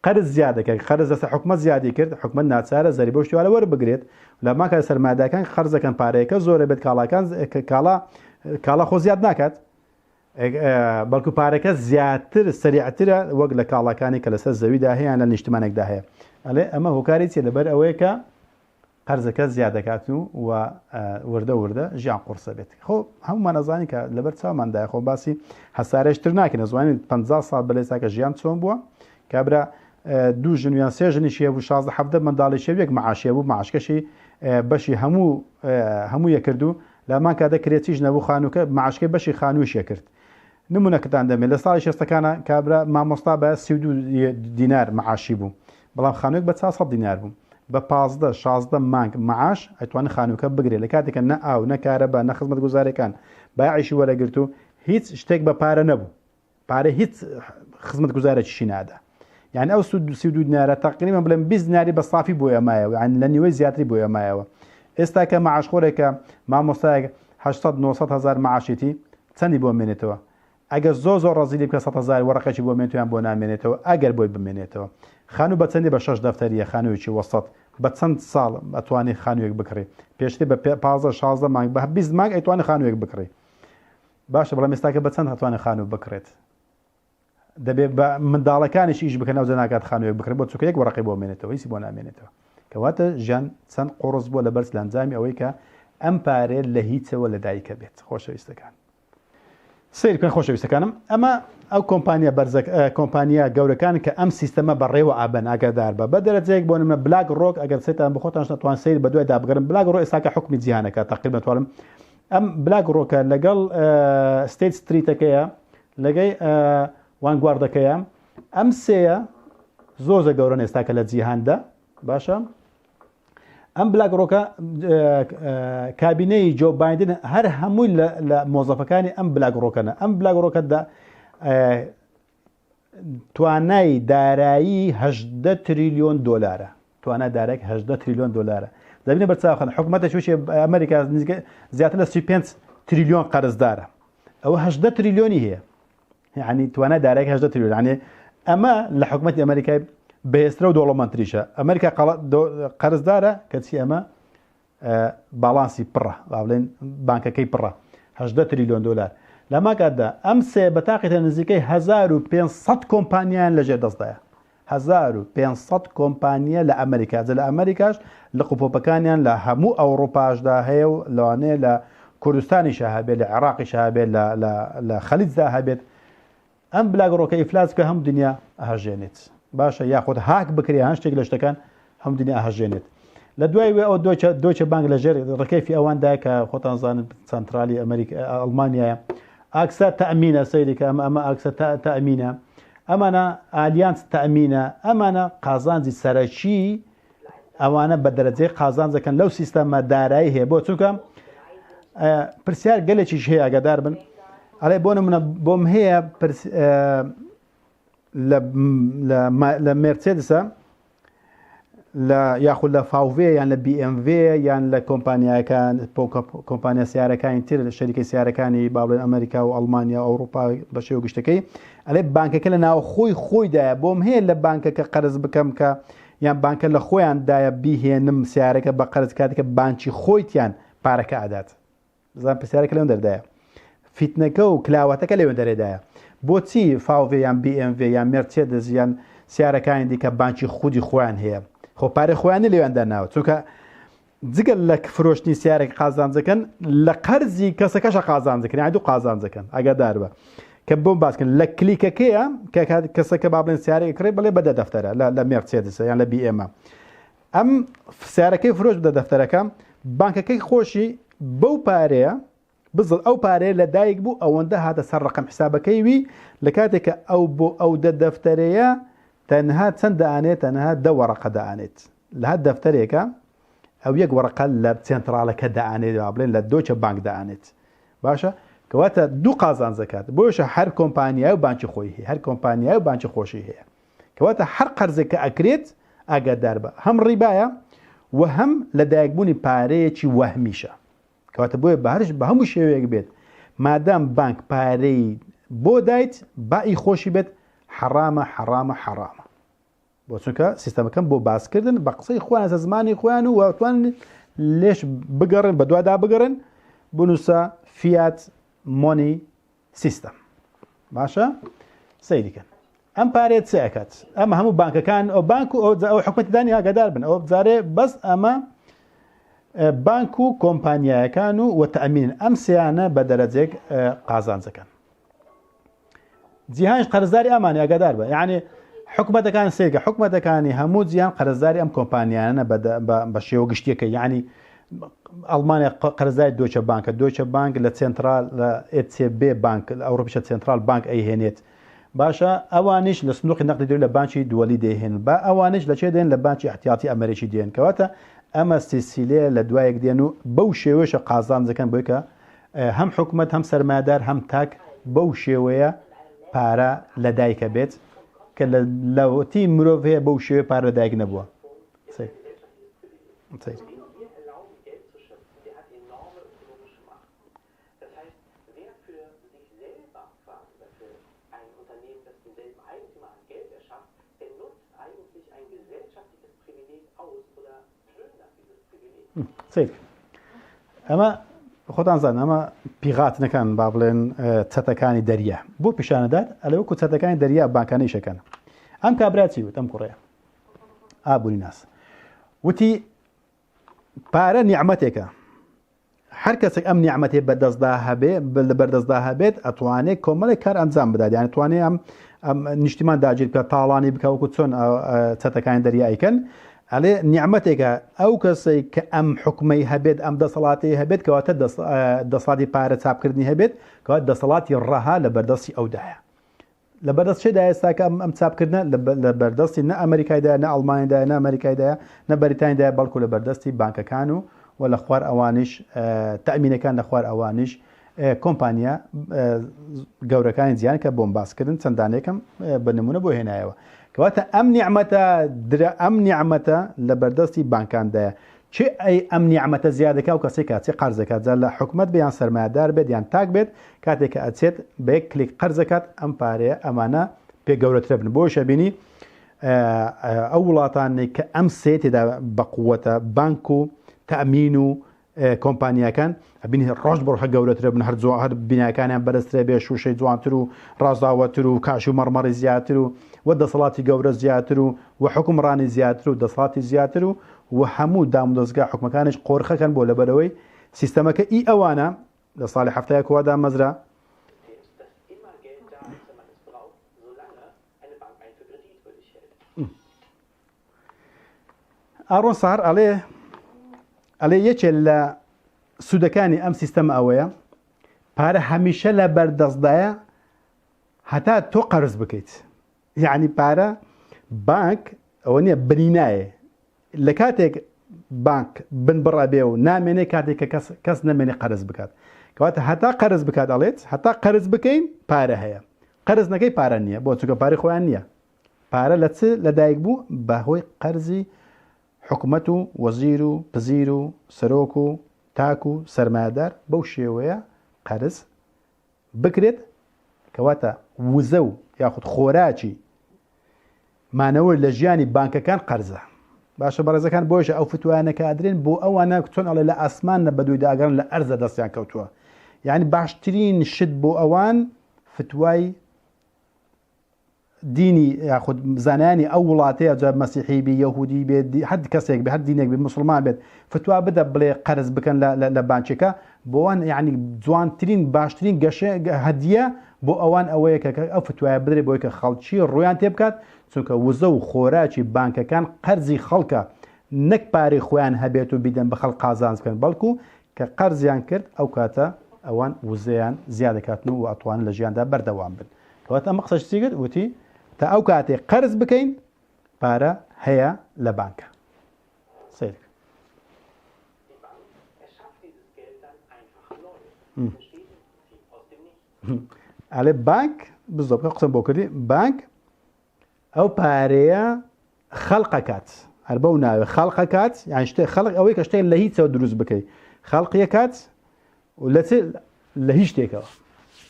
قەرز زیاد دەکات، قەرز لەسەر حکومەت زیادی کرد، حکومەت ناچارە زەریبە و شتیوالە وەربگرێت، لە ماکە سەرمایەدارەکان قەرز دەکەن پارەیەکە زۆرە بێت کاڵاکان کاڵا کاڵا خۆ زیاد ناکات بەڵکو پارەکە زیاتر سەریعترە وەک لە کاڵاکانی کە لەسەر زەویدا هەیە یان لە نیشتمانێکدا هەیە ئەڵێ ئەمە هۆکاری چیە لەبەر ئەوەیە کە قەرزەکە زیاد دەکات و و وردە وردە ژیان قوڕسە بێت خۆ هەمومان ئەزانین کە لەبەر چاوماندایە خۆ باسی هەسارەش تر ناکەین ئەزانین 50 ساڵ بەر ئێستا کە ژیان چۆن بووە کابرا دوو ژن یان سێ ژنیشی هەبوو 16 17 منداڵیشی هەبوو یەک معاشی هەبوو معاشکەشی بەشی هەموو هەموو یەکرد و لامان کاتە کرێچیش نەبوو خانووکە معاشکەی بەشی خانوویش یەکرد نمونەکەتان دەمێ لە ساڵی شێستەکانە کابرا مامۆستا بە 32 دینار معاشی بوو بەڵام خانووێک بە 400 دینار بوو بە 15 16 مانگ معاش ئەتوانن خانووکە بگرێت لە کاتێکە نە ئاو نە کارەبا نە خزمەتگوزارەکان بایعیشی وەرەگرت و هیچ شتێک بە پارە نەبوو پارە هیچ خزمەتگوزارێکیشی نادا یعنی ئەو سود 32 دینارە تقریبا بڵێم 20 دیناری بە سافی بۆ ئەمایەوە یعنی لە نیوەی زیاتری بۆ ئەمایەوە ئێستا کە معاشخۆرێکە مامۆستایەک 800 900 هزار معاشێتی چەندی بۆ مێنێتەوە ئەگەر زۆر زۆر ڕەزیلی بکە 100 هزار وەڕقێکی بۆ مێنێتەوە یان بۆ نامێنێتەوە ئەگەر بۆی بمێنێتەوە خانوو بە چەندی بە شەش دەفتەریە خانوویەکی وەسەت بە چەند ساڵ ئەتوانی خانوویەک بکڕی پێشتر بە 15 16 مانگ بە 20 مانگ ئەیتوانی خانوویەک بکڕی باشە بەڵام ئێستاکە بە چەند ئەتوانێت خانوو بکڕێت دەبێت بە منداڵەکانیش ئیش بکەن ئەوجا ناکات خانوویەک بکڕێت بۆ چونکە یەک وەڕقی بۆ مێنێتەوە هیچی بۆ نامێنێتەوە کەواتە ژیان چەند قوڕس بووە لەبەر لەنجامی ئەوەی کە ئەم پارەیە لە هیچەوە لەدایکە بێت خۆشەویستەکان سیر بکەن خۆشەویستەکانم ئەمە ئەو کۆمپانیا بەرزە کۆمپانیا گەورەکان کە ئەم سیستەمە بەڕێوە ئابن ئاگادار بە بە دەرەجەیەک بۆ نمونە بلاک ڕۆک ئەگەر سێتان بخۆتان نەتوان سیر بە دوای دابگەرن بلاک ڕۆ ئێستاکە حکومی جیهانەکە تقریبا توانم ئەم بلاک ڕۆکە لەگەڵ ستیت ستریتەکەیە لەگەی وانگواردەکەیە ئەم سێیە زۆر زۆر گەورەن ئێستاکە لە جیهاندا باشە ئەم بلاک ڕۆکە کابینەی جۆ بایدن هەر هەمووی لە مۆزەفەکانی ئەم بلاک ڕۆکەنە ئەم بلاک ڕۆکەدا توانای دارایی هەژدە تریلیۆن دۆلارە توانای دارایەک هەژدە تریلیۆن دۆلارە دەبینە بەرچاوخەن حکومەتە چوچێ ئەمریکا زیاتر لە 35 تریلیۆن قەرزدارە ئەوە هەژدە تریلیۆنی هەیە یعنی توانای دارایەک هەژدە تریلیۆن یعنی ئەمە لە حکومەتی ئەمریکای بەهێزترە و دەوڵەمەندتریشە ئەمریکا قەرزدارە کەچی ئەمە باڵانسی پڕە با بڵێن بانکەکەی پڕە هەژدە تریلیۆن دۆلار لەما کاتدا ئەم سێ بە تاقیتە نزیکەی 1500 کۆمپانیان لەژێر دەستدایە 1500 کۆمپانیا لە ئەمریکا جە لە ئەمریکاش لە قوپۆپەکانیان لە هەموو ئەوروپاشدا هەیە و لەوانەیە لە کوردستانیشە هەبێت لە عێراقیشە هەبێت لە خەلیجدا هەبێت ئەم بلاک ڕۆکە ئیفلاس بکە هەموو دنیا ئەهەژێنێت باشە یاخود هاک بکرێ هەن شتێک لە شتەکان هەموو دنیا ئەهەژێنێت لە دوای وێ ئەو دۆچە دۆچە بانک لە ژێر ڕکەیفی ئەواندا کە خۆتان زانن سانترالی ئەمریکا ئەڵمانیایە ئاکسا تەئمینە سەیری کە ئەمە ئەمە ئاکسا تەئمینە ئەمانە ئالیانس تەئمینە ئەمانە قازانجی سەرەکی ئەوانە بە دەرەجەی قازانج دەکەن لەو سیستەمە دارایی هەیە بۆ چونکە پرسیار گەلێکیش هەیە ئاگادار بن ئەڵێ بۆ نمونە بۆم هەیە لە مێرسێدسە لە یاخود لە فاوڤێ یان لە BMW یان لە کۆمپانیاکان کۆمپانیا سیارەکانی تر لە شەریکە سیارەکانی با بڵێن ئەمریکا و ئەڵمانیا و ئەوروپا بە شێوە گشتەکەی ئەلێ بانکەکە لە ناوخۆی خۆیدایە بۆم هەیە لە بانکەکە قەرز بکەم کە یان بانکە لە خۆیان دایە بیهێنم سیارەکە بە قەرز کاتێکە بانکی خۆیتیان پارەکە ئەدات بزان پرسیارەکە لەوێن دەردایە فیتنەکە و کلاواتەکە لەوێن دەرێدایە بۆچی فاوڤێ یان BMW یان مێرچێدز یان سیارەکانی دیکە بانکی خودی خۆیان هەیە خۆ پارەی خۆیان لەوێن داناوە چونکە جگە لە فرۆشتنی سیارێک قازانجەکەن لە قەرزی کەسەکەشە قازانجەکەن یانی دوو قازانجەکەن ئاگادار بە. کە بۆم باسکردن لە کلیکەکەیە کە کەسەکە با بڵێن سیارێک کڕێ بڵێ بە دە دەفتەرە لە مێرسێدسە یان لە بی ئێمە ئەم سیارەکەی فرۆش بدە دەفتەرەکە بانکەکەی خۆشی بەو پارەیە بزڵ ئەو پارەیە لە دایک بوو ئەوەندە هاتە سەر ڕقم حسابەکەی وی لە کاتێک کە ئەو بۆ ئەو دە دەفتەرەیە تەنها چەند دانێت تەنها دە وەڕقە دانێت لە هەر دەفتەرێکە ئەو یەک وەڕقە لە سێنتراڵەکە دانێت با بڵێن لە دۆچە بانک دانێت باشە کەواتە دوو قازانج دەکات بۆیشە هەر کۆمپانیای و بانکی خۆی هەیە هەر کۆمپانیای و بانکی خۆشی هەیە کەواتە هەر قەرزێک کە ئەکرێت ئاگادار بە هەم ڕیبایە و هەم لەدایکبوونی پارەیەکی وەهمیشە کەواتە بۆیە بە هەرش بە هەموو شێوەیەک بێت مادام بانک پارەی بۆ دایت بائی خۆشی بێت حەرامە حەرامە حەرامە بۆ چونکە سیستەمەکەم بۆ باسکردن بە قسەی خۆیان سە زمانی خۆیان و واتوان لێش بگەڕن بە دوادا بگەڕن بنووسە fiat money system باشە سەیریکەن ئەم پارێت چ ئەکات ئەمە هەموو بانکەکان ئەو بانک و ئەو حکومەتدانی ئاگادار بن ئەو بزارێ بەس ئەمە بانک و کۆمپانیایەکان و وەتەمین ئەم سیانە بە دەرەجێک قازانجەکەن جیهانیش قەرزداری ئەمانی ئاگادار بە یعنی حکومەتەکان سێگە حکومەتەکانی هەموو جیهان قەرزداری ئەم کۆمپانیانە بە شێوە گشتیەکە یعنی ئەڵمانیا قەرزداری دۆچە بانکە دۆچە بانک لە سنترال لە ECB بانک لە ئەوروپیشە central bank ئەیهێنێت باشە ئەوانیش لە سندوقی نەقدی دووری لە بانکی دووەلی دەیهێن با ئەوانیش لە چێ دێن لە بانکی احتیاطی ئەمریکی دێن کەواتە ئەمە سیسیلەیە لە دوایەک دێن و بەو شێوەیەشە قازانج دەکەن بۆی کە هەم حکومەت هەم سەرمایەدار هەم تاک بەو شێوەیە پارە لە دایکە بێت کە لەوەتی مرۆڤ هەیە بەو شێوەیە پارە لە دایک نەبووە. سەیر. سەیر. سەیر ئەمە خۆتان زان ئەمە پیغاتنەکان با بڵێن چەتەکانی دەریا بۆ پیشانەدات ئەلە وەکو چەتەکانی دەریا بانکانەی شەکەن ئەم کابرا چی وت ئەم کوڕەیە ئابووری ناس وتی پارە نیعممەتێکە هەر کەسێک ئەم نیعمەتەی بەدەستدا هەبێ لە بەردەستدا هەبێت ئەتوانێت کۆمەڵێک کار ئەنجام بدات یان توانێ ئەم ئەم نیشتیمان داگیر بکات تاڵانی بکە وەکو چۆن چەتەکانی دەریایکەن ئەلێ نیعمەتێکە ئەو کەسەی کە ئەم حکومەی هەبێت ئەم دەسەڵاتی هەبێت کەواتە دەسەڵاتی پارە چاپکردنی هەبێت کەوات دەسەڵاتی ڕەها لە بەردەستی ئەودایە لە بەردەست چێدا ئێستا کە ئەم چاپکردنە لە بەردەستی نە ئەمریکایدا نە ئەڵمانیدا نە ئەمریکایدا نە بەریتانیدا بەڵکو لە بەردەستی بانکەکان و و لە خوار ئەوانیش تەمینەکان لە خوار ئەوانیش کۆمپانیا گەورەکانی جیان کە بۆم باسکردن چەندانێکم بە نمونە بۆ هێنایەوە کەواتە ئەم نیعممەتە درە ئەم نیعممەتە لە بەردەستی بانکاندایە کێ ئەی ئەم نیعمەتە زیاد دەکا و کەسێک کە ئەچێ قەرز دەکات جا لە حکومەت بێ یان سەرمایەدار بێت یان تاک بێت کاتێک کە ئەچێت بە یەک کلیک قەرز دەکات ئەم پارەیە ئەمانە پێ گەورەترە بن بۆیش ئەبینی ئەو وڵاتانەی کە ئەم سێ تێدا بەقوەتە بانک و تەمین و کۆمپانیاکان ئەبینی ڕۆژ بڕ هە گەورەترە بن هەر جوان هەر بیناکانیان بەرزترە بێ شوشەی جوانتر و ڕازاوەتر و کاش و مەڕمەڕی زیاتر و و دەسەڵاتی گەورە زیاتر و و حکومڕانی زیاتر و دەسەڵاتی زیاتر و و هەموو دامودەزگا حکومەکانیش قۆرخەکەن بۆ لەبەرئەوەی سیستەمەکە ئی ئەوانە لە ساڵی حەفتایەک وا دامەزرا. ئارۆن سار ئەڵێ ئەڵێ یەکێ لە سوودەکانی ئەم سیستەمە ئەوەیە پارە هەمیشە لە بەردەستدایە هەتا تۆ قەرز بکەیت یەعنی پارە بانک ئەوە نییە بنی نایێ لە کاتێک بانک بنبڕ ئەبێ و نامێنێ کاتێک کە کەس کەس نەمێنێ قەرز بکات کەواتە هەتا قەرز بکات ئەڵێت هەتا قەرز بکەین پارە هەیە قەرز نەکەی پارە نییە بۆ چونکە پارەی خۆیان نییە پارە لە چ لەدایک بوو بەهۆی قەرزی حکومەت و وەزیر و پزیر و سەرۆک و تاک و سەرمایەدار بەو شێوەیە قەرز بکرێت، کەواتە وزە و یاخود خۆراکی مانەوە لە ژیانی بانکەکان قەرزە. باشە بەڕێزەکان بۆیشە ئەو فتوایانە کە ئەدرێن بۆ ئەوانە چۆن ئەڵێ لە ئاسمان نە بەدووی داگەڕن لە ئەرزە دەستیان کەوتووە یعنی باشترین شت بۆ ئەوان فتوای دینی یاخود زانایانی ئەو وڵاتەیە جا مەسیحی بی یەهودی بێت هەر کەسێک بێ هەر دینێک بێ مسلمان بێت فتوا بدە بڵێ قەرز بکەن لە بانکێکە بۆوان یعنی جوانترین باشترین گەشە هەدیە بۆ ئەوان ئەوەیە کە ئەو فتوایە بدرێت بۆی کە خەڵکی ڕوویان تێبکات، چونکە وزە و خۆراکی بانکەکان قەرزی خەڵکە، نەک پارەی خۆیان هەبێت و بیدەن بە خەڵک قازانج بکەن، بەڵکو کە قەرزیان کرد ئەو کاتە ئەوان وزەیان زیاد دەکاتن و ئەتوانن لە ژیاندا بەردەوام بن. کەواتە ئەمە قسەش چی کرد؟ وتی تا ئەو کاتەی قەرز بکەین پارە هەیە لە بانکە. سەیر کە. ئەڵێ بانک بزۆ بکە قسەم بۆ کردی بانک ئەو پارەیە خەڵقەکات هەر بەو ناوێ خەڵقەکات یان شتێ خەڵک ئەوەی کە شتێک لە هیچەوە دروست بکەی خەڵقیەکات و لە چ لە هیچ شتێکەوە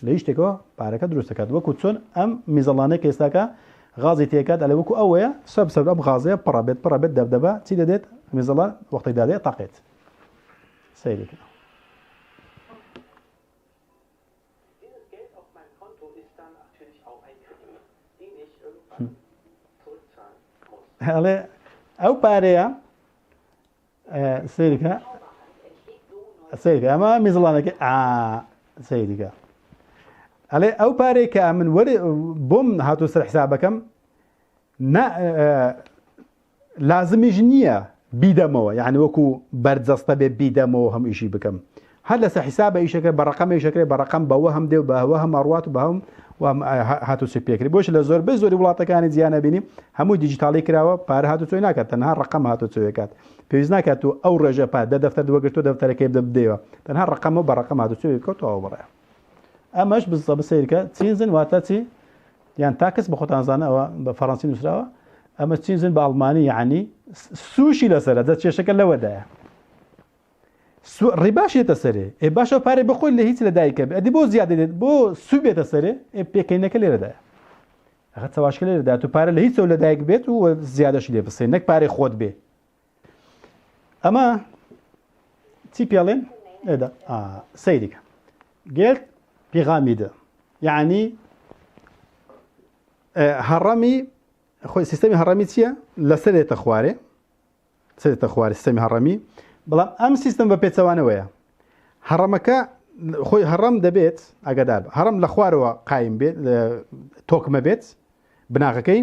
لە هیچ شتێکەوە پارەکە دروست دەکات وەکو چۆن ئەم میزەڵانەی کە ئێستاکە غازی تێکات ئەلێ وەکو ئەوەیە سەب سەب ئەم غازەیە پڕە بێت پڕە بێت دەبدەبە چی دەدێت میزەڵان وەختێک دادێ تاقێت سەیرێکە ئەڵێ ئەو پارەیە سەیرکە سەیرکە ئەمە میزڵانەکە سەیرکە ئەڵێ ئەو پارەی کە من وەری بۆم هاتو سەر حسابەکەم لازمیش نییە بیدەمەوە یعنی وەکو بەرجەستە بێ بیدەمەوە هەم ئیشی بکەم هەر لەسەر حیسابە ئیشەکە بە ڕقەم ئیشەکرێ بە ڕقەم بەوە هەم دێ و بەوە هەم ئەڕوات و بەهەم هاتوچۆی پێکرێت بۆش لە زۆربەی زۆری وڵاتەکانی جیهانە بینی هەموو دیجیتاڵی کراوە پارە هاتوچۆی ناکات تەنها ڕقەم هاتوچۆیەکات پێویست ناکات و ئەو ڕێژە پار دە دەفتەر وەگرتو دەفتەرەکەی بدەیەوە تەنها ڕقەمە بە ڕقەم هاتوچۆی بکەوتەوە بڕێ ئەمەش بزە بسەیرکە Zinsen واتە چی یان taxe بە خۆتان زانە ئەوە بە فەڕەنسی نووسراوە ئەمە Zinsen بە ئەڵمانی یعنی سوشی لەسەرە دە کێشەکە لەوەدایە ڕیباش یەتە سەرێ ئێ باشە پارەی بەخۆی لە هیچ لە دایکە بێ ئەدی بۆ زیادە دێت بۆ سوو بێتە سەرێ ئێ پێکەینەکە لێرەدایە ئەخە چەواشکە لێرەدا تو پارە لە هیچەوە لە دایک بێت و زیادەشی لێ بسێ نەک پارەی خۆت بێ ئەمە چی پێڵێن ئێدا سەیریکە گێلت پیغامیدە یعنی هەڕەمی خۆی سیستەمی هەڕەمی چییە لەسەرێتە خوارێ چێتە خوار سیستەمی هەڕەمی بەڵام ئەم سیستم بە پێچەوانەوەیە هەڕەمەکە خۆی هەڕەم دەبێت ئەگەدار هەڕم لە خوارەوە قایم بێت تۆکمە بێت بناغەکەی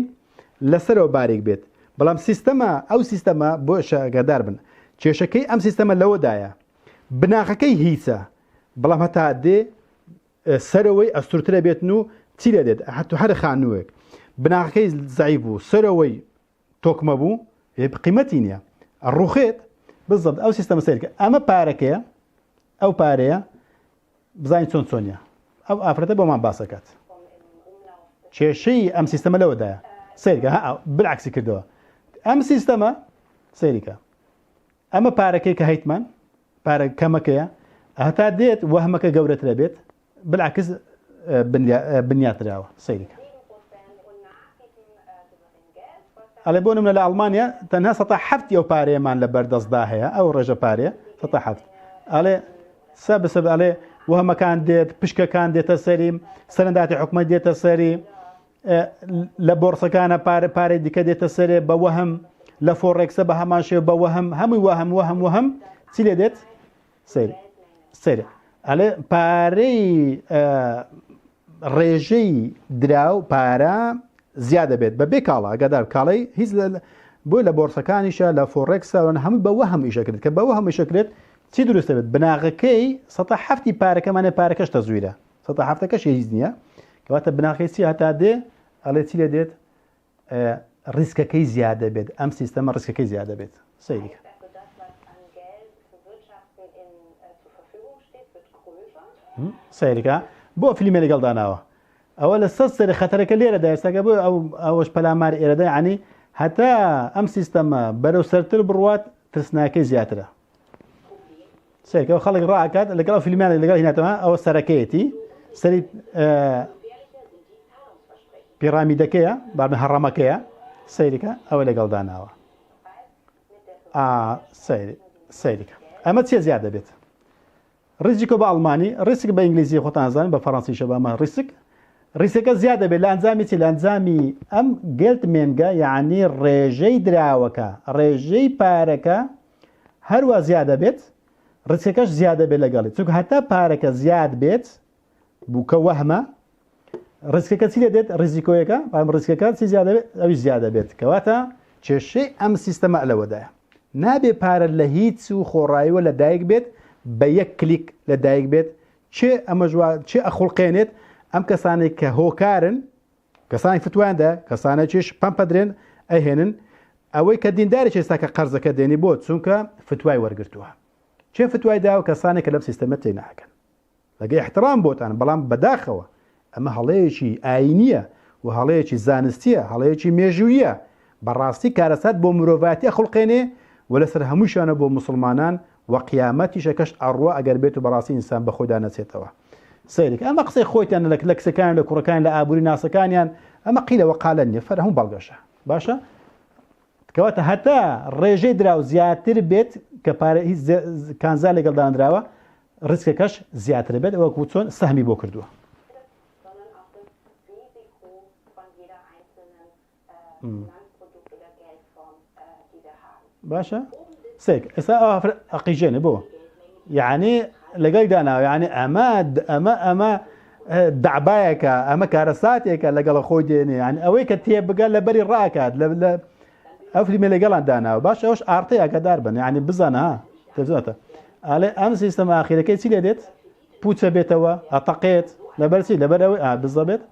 لەسەرەوە باریک بێت بەڵام سیستەمە ئەو سیستەمە بۆ ئەگەدار بن کێشەکەی ئەم سیستەمە لەوەدایە بناغەکەی هیچە بەڵام هەتا دێ سەرەوەی ئەستورترە بێتن و چی لێ دێت هەتو هەر خانووێک بناغەکەی زەعیف بوو سەرەوەی تۆکمە بوو قیمەتی نییە ڕوخێت بزەبت ئەو سیستەمە سەیرکە ئەمە پارەکەیە ئەو پارەیە بزانین چۆن چۆنیە ئەو ئافرەتە بۆمان باسەکات کێشەی ئەم سیستەمە لەوەدایە سەیرکە بالعکسی کردەوە ئەم سیستەمە سەیریکە ئەمە پارەکەی کە هەیتمان پارە کەمەکەیە هەتا دێت وەهمەکە گەورەترە بێت بالعکس بنیاتراوە سەیری کە. ئەڵێ بۆ نمونە لە ئەڵمانیا تەنها سەتا حەفتی ئەو پارەیەمان لە بەردەستدا هەیە ئەو ڕێژە پارەیە سەتا حەفت ئەڵێ سە بسە ئەڵێ وەهمەکان دێت پشکەکان دێتە سەری سەرنداتی حکومەت دێتە سەری لە بۆرسەکانە پارە پارەی دیکە دێتە سەرێ بە وەهم لە فۆڕێکسە بە هەمان شێوە بە وەهم هەمووی وەهم وەهم وەهم چی لێ دێت سەیرە سەیرە ئەڵێ پارەی ڕێژەی دراو پارە زیادە بێت بە بێ کاڵا ئەگەدار کاڵی هیچ بۆی لە بۆرسەکانیشە لە فۆڕێکسە هەموو بەوە هەم ئیشەکرێت کە بەوە هەم ئیشەکرێت چی دروستە بێت بناغەکەی سە هەفتی پارەکەمانە پارەکەش تەزویرە سە هەفتەکەش هیچ نییە کەواتە بناغەکەی چی هەتا دێ ئەڵێ چی لێ دێت ڕیسکەکەی زیاد دەبێت ئەم سیستەمە ڕیسکەکەی زیاد دەبێت سەیری کە. سەیرکە بۆ فلیمە لەگەڵ داناوە ئەوە لە سەر سەری خەتەرەکە لێرەدا ئێستاکە بۆ ئەو ئەوەش پەلامار ئێرەدا ینی هەتا ئەم سیستەمە بەرەو سەرتر بڕوات ترسناکەی زیاترە سەیرکە خەڵک ڕاکات لەگەڵ ئەو فیلمیان لەگەڵ هیناتەوە ئەوە سەرەکەیەتی سەری پیرامیدەکەیە بابن هەڕەمەکەیە سەیرکە ئەوە لەگەڵ داناوە سەیرکە ئەمە چێ زیاد دەبێت Risiko بە ئەڵمانی Risk بە ئینگلیزی خۆتان زان بە فەڕەنسیشە بەمە Risque ڕیسکەکە زیاد دەبێت لە ئەنجامی چی لە ئەنجامی ئەم Geldmenge یعنی ڕێژەی دراوەکە ڕێژەی پارەکە هەروا زیاد دەبێت ڕیسکەکەش زیاد دەبێت لەگەڵی چونکە هەتا پارەکە زیاد بێت بووکە وەهمە. ڕیسکەکە چی لێ دێت؟ ڕیزیکۆیەکە، بەڵام ڕیسکەکە چی زیاد دەبێت؟ ئەویش زیاد دەبێت. کەواتە کێشەی ئەم سیستەمە لەوەدایە. نابێ پارە لە هیچ و خۆڕاییوە لە دایک بێت، بە یەک کلیک لە دایک بێت. کێ ئەمەش وا کێ ئەخوڵقێنێت؟ ئەم کەسانەی کە هۆکارن، کەسانی فتوایان دا، کەسانێکیش پەمپەدرێن ئەیهێنن. ئەوەی کە دیندارێکی ئێستا کە قەرزەکە دێنی بۆ؟ چونکە فتوای وەرگرتووە. کێ فتوای داوە؟ کەسانێک کە لەم سیستەمە تێناگەن. لەگە ئیحترام بۆتان بەڵام بەداخەوە ئەمە هەڵەیەکی ئاینیە و هەڵەیەکی زانستیە هەڵەیەکی مێژوویە بەڕاستی کارەسات بۆ مرۆڤایەتی ئەخوڵقێنێ و لەسەر هەمووشیانە بۆ موسڵمانان و قیامەتیشە کەش ئەڕوا ئەگەر بێت و بەڕاستی ئینسان بەخۆیدا نەچێتەوە سەیرێک ئەمە قسەی خۆیتان لە لە کچەکان لە کوڕەکان لە ئابووری ناسەکانیان ئەمە قیلە وەقالە نییە فەرهەموو بەڵگەشە باشە کەواتە هەتا ڕێژەی دراو زیاتر بێت کە پارە هیچ کانزا لەگەڵ دانراوە ڕیسکەکەش زیاتر بێت وەکو چۆن سەهمی بۆ کردووە. باشە سێک ئێستا ئەقیژێنێ بۆ یعنی لەگەڵ داناوە یعنی ئەمە ئەمە ئەمە دەعبایەکە ئەمە کارەساتێکە لەگەڵ خۆی دێنێ یعنی ئەوەی کە تێبگە لە بەری ڕاکات لە لە ئەو فلیمە لەگەڵان داناوە باش ئەوش ئارتەی ئاگادار بن یعنی بزانە ها تەزاتە ئالێ ئەم سیستەمە ئاخیرەکەی چی لێ دێت پوچە بێتەوە ئەتەقێت لەبەر چی لەبەر ئەوەی بزەبێت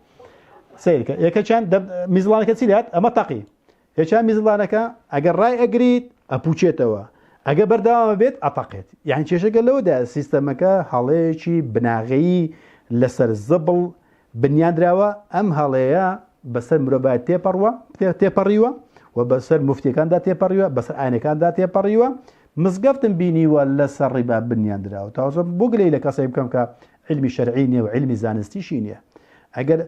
سیرکە یەکەچیان میزڵانەکە چی لات ئەمە تەقی یەکیان میزڵانەکە ئەگەر ڕای ئەگریت ئەپوچێتەوە ئەگە بەردەوامە بێت ئەتەقێت یان کێشەکە لەوەدا سیستەمەکە هەڵەیەکی بناغەیی لەسەر زبڵ بنیاندراوە، ئەم هەڵەیە بەسەر مرۆڤایەت تێپەڕوە تێپەڕیوە و بەسەر موفتیەکاندا تێپەڕیوە، بەسەر ئاینەکاندا تێپەڕیوە، مزگەفتم بینیوە لەسەر ڕیبا بنیاندراوە، تازە بۆ گلەیی لە کەسێک بکەم کە عیلمی شەرعی نییە و عیلمی زانستیشی نییە؟ ئەگەر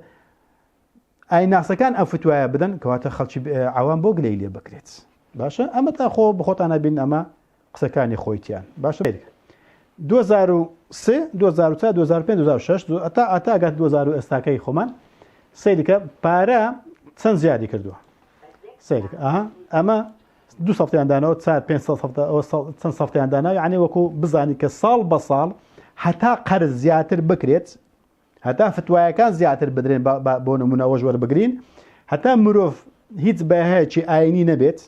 ئاینناسەکان ئەم فتوایە بدەن کەواتە خەڵکی عەوام بۆ گلەیی لێ بکرێت؟ باشە ئەمە تا خۆ بەخۆتان ئەبین ئەمە قسەکانی خۆیتیان باشە 2003 2004 2005 2006 ئەتا ئەتا گات 2000 ئێستاکەی خۆمان سەیرکە پارە چەند زیادی کردووە سەیرکە ئەها ئەمە دو سەفتیان دانەوە چار پێ سەفتە ئەوە چەند سەفتیان دانا یعنی وەکو بزانی کە ساڵ بە ساڵ هەتا قەرز زیاتر بکرێت هەتا فتوایەکان زیاتر بدرێن بۆ نمونە ئەوەش وەربگرین هەتا مرۆڤ هیچ بەهایەکی ئاینی نەبێت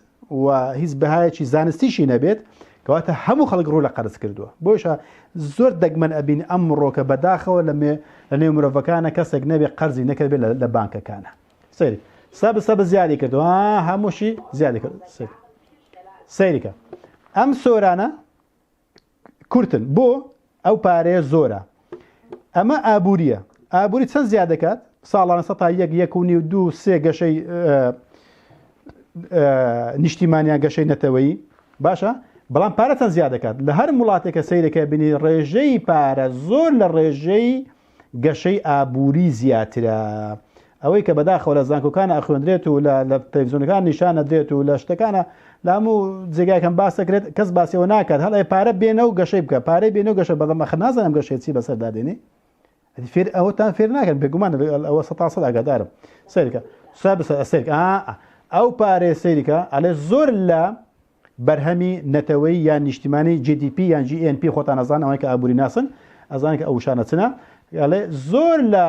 و هیچ بەهایەکی زانستیشی نەبێت کەواتە هەموو خەڵک ڕوو لە قەرز کردووە بۆیشە زۆر دەگمەن ئەبین ئەمڕۆکە بەداخەوە لە مێ لە نێو مرۆڤەکانە کەسێک نەبێ قەرزی نەکردبێت لە بانکەکانە سەیری سەب سەب زیادی کردووە هەمووشی زیادی کرد سەیریکە ئەم سۆرانە کورتن بۆ ئەو پارەیە زۆرە ئەمە ئابووریە ئابووری چەند زیاد دەکات ساڵانە سە تا یەک یەک و نیو دوو سێ گەشەی نیشتیمانیان گەشەی نەتەوەیی باشە بەڵام پارە چەند زیاد دەکات لە هەر وڵاتێکە سەیرەکە بینی ڕێژەی پارە زۆر لە ڕێژەی گەشەی ئابووری زیاترە. ئەوەی کە بەداخەوە لە زانکۆکانە ئەخوێندرێت و لە لە تەلەفزیۆنەکان نیشان ئەدرێت و لە شتەکانە لە هەموو جێگایەکەم باس دەکرێت کەس باسی ئەوە ناکات هەڵێ پارە بێنە و گەشەی بکە پارەی بێنە و گەشە بەڵام ئەخر نازانم گەشەی چی بەسەردا دێنێ ئەدی فێر ئەوەتان فێر ناکەن بێگومان ئەوە سەتا سەد ئاگادارم سەیرکە سا بسە سەیرکە ئا ئەو پارەیە سەیرکە ئەلێ زۆر لە بەرهەمی نەتەوەیی یان نیشتیمانی GDP یان GNP خۆتان ئەزان ئەوەی کە ئابووری ناسن ئەزان کە ئەو وشانە چنە ئەڵێ زۆر لە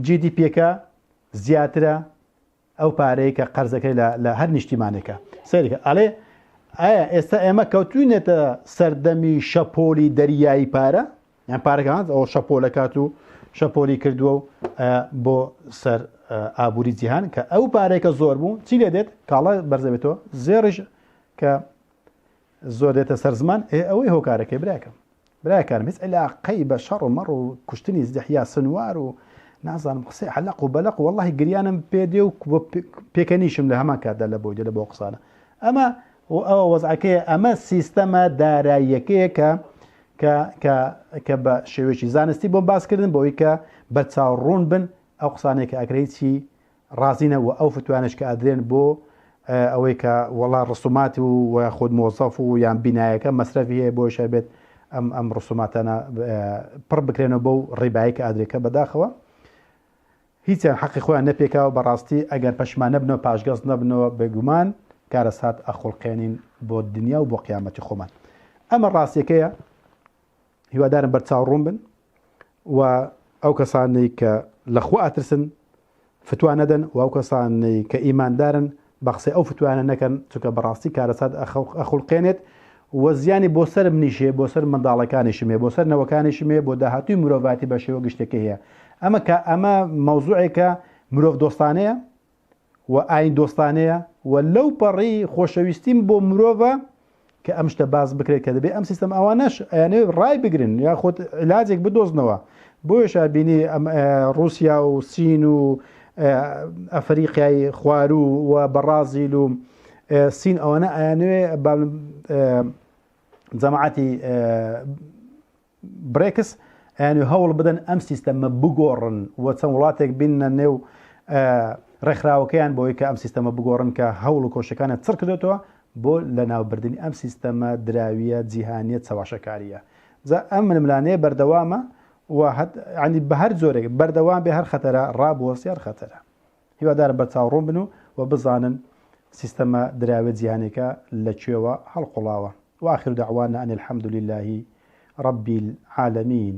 GDP-ەکە زیاترە ئەو پارەیە کە قەرزەکەی لە هەر نیشتیمانێکە سەیرکە ئەڵێ ئایا ئێستا ئێمە کەوتوینێتە سەردەمی شەپۆلی دەریایی پارە یان پارەکان ئەو شەپۆلەکات و شەپۆلی کردووە و بۆ سەر ئابووری جیهان کە ئەو پارێکە زۆر بوو چی لێ دێت کاڵا بەرزەبێتەوە زێڕیش کە زۆر دێتە سەر زمان ئێ ئەوەی هۆکارەکەی براکەم براکانم هیچ علاقەی بە شەڕ و مەڕ و کوشتنی زدحیا سنوار و نازانم قسەی حەلق و بەلق واللهی گریانم پێدێ و پێکەنیشم لە هەمان کاتدا لە بۆی لە بۆ قسانە ئەمە و ئەوە وەزعەکەیە ئەمە سیستەمە داراییەکەیە کە کە کە کە بە شێوەیەکی زانستی بۆم باس کردن بۆی کە بەرچاو ڕوون بن ئەو قسانەی کە ئەکرێ هیچی ڕازی نەبووە ئەو فتوانەش کە ئەدرێن بۆ ئەوەی کە وەڵا ڕسومات و خود مۆزەف و یان بینایەکە مەسرەفی هەیە بۆیش ئەبێت ئەم ئەم ڕسوماتانە پڕ بکرێنەوە بەو ڕیبایی کە ئەدرێت کە بەداخەوە هیچیان حەقی خۆیان نەپێکاوە بەڕاستی ئەگەر پەشیمان نەبنەوە پاشگەز نەبنەوە بێگومان کارەسات ئەخوڵقێنین بۆ دنیا و بۆ قیامەتی خۆمان ئەمە ڕاستیەکەیە هیوادارم بەرچاو ڕوون بن و ئەو کەسانەی کە لە خوا ئەترسن فتوا نەدەن و ئەو کەسانەی کە ئیماندارن بە قسەی ئەو فتوانە نەکەن چونکە بەڕاستی کارەسات ئەخوڵقێنێت و زیانی بۆ سەر منیش هەیە بۆ سەر منداڵەکانیشم هەیە بۆ سەر نەوەکانیشم هەیە بۆ داهاتووی مرۆڤایەتی بە شێوە گشتەکەی هەیە ئەمە کە ئەمە مەوزوعێکە مرۆڤ دۆستانەیە و ئاین دۆستانەیە و لەو پەڕی خۆشەویستیم بۆ مرۆڤە کە ئەم شتە باس بکرێت کە دەبێت ئەم سیستەم ئەوانەش ئەیانەوێت ڕای بگرن یاخود عیلاجێک بدۆزنەوە بۆیەشا بینی ئەم ڕووسیا و سین و ئەفریقیای خواروو و بەڕازیل و سین ئەوانە ئەیانەوێ جەماعەتی برێکس ئەیانوێ هەوڵ بدەن ئەم سیستەمە بگۆڕن و چەند وڵاتێک بیننە نێو ڕێکخراوەکەیان بۆی کە ئەم سیستەمە بگۆڕن کە هەوڵ و کۆشەکانیان چڕ کردێتەوە بۆ لەناوبردنی ئەم سیستەمە دراویە جیهانیە چەواشەکاریە جا ئەم ململانێ بەردەوامە و ینی بە هەر جۆرێک بەردەوام بێ هەر خەتەرە ڕابوەستی هەر خەتەرە هیوادارم بەرچاوڕوون بن و و بزانن سیستەمە دراوێ جیهانێکە لە کوێوە هەڵقوڵاوە. وآخر دعوانا ان الحمد لله رب العالمین.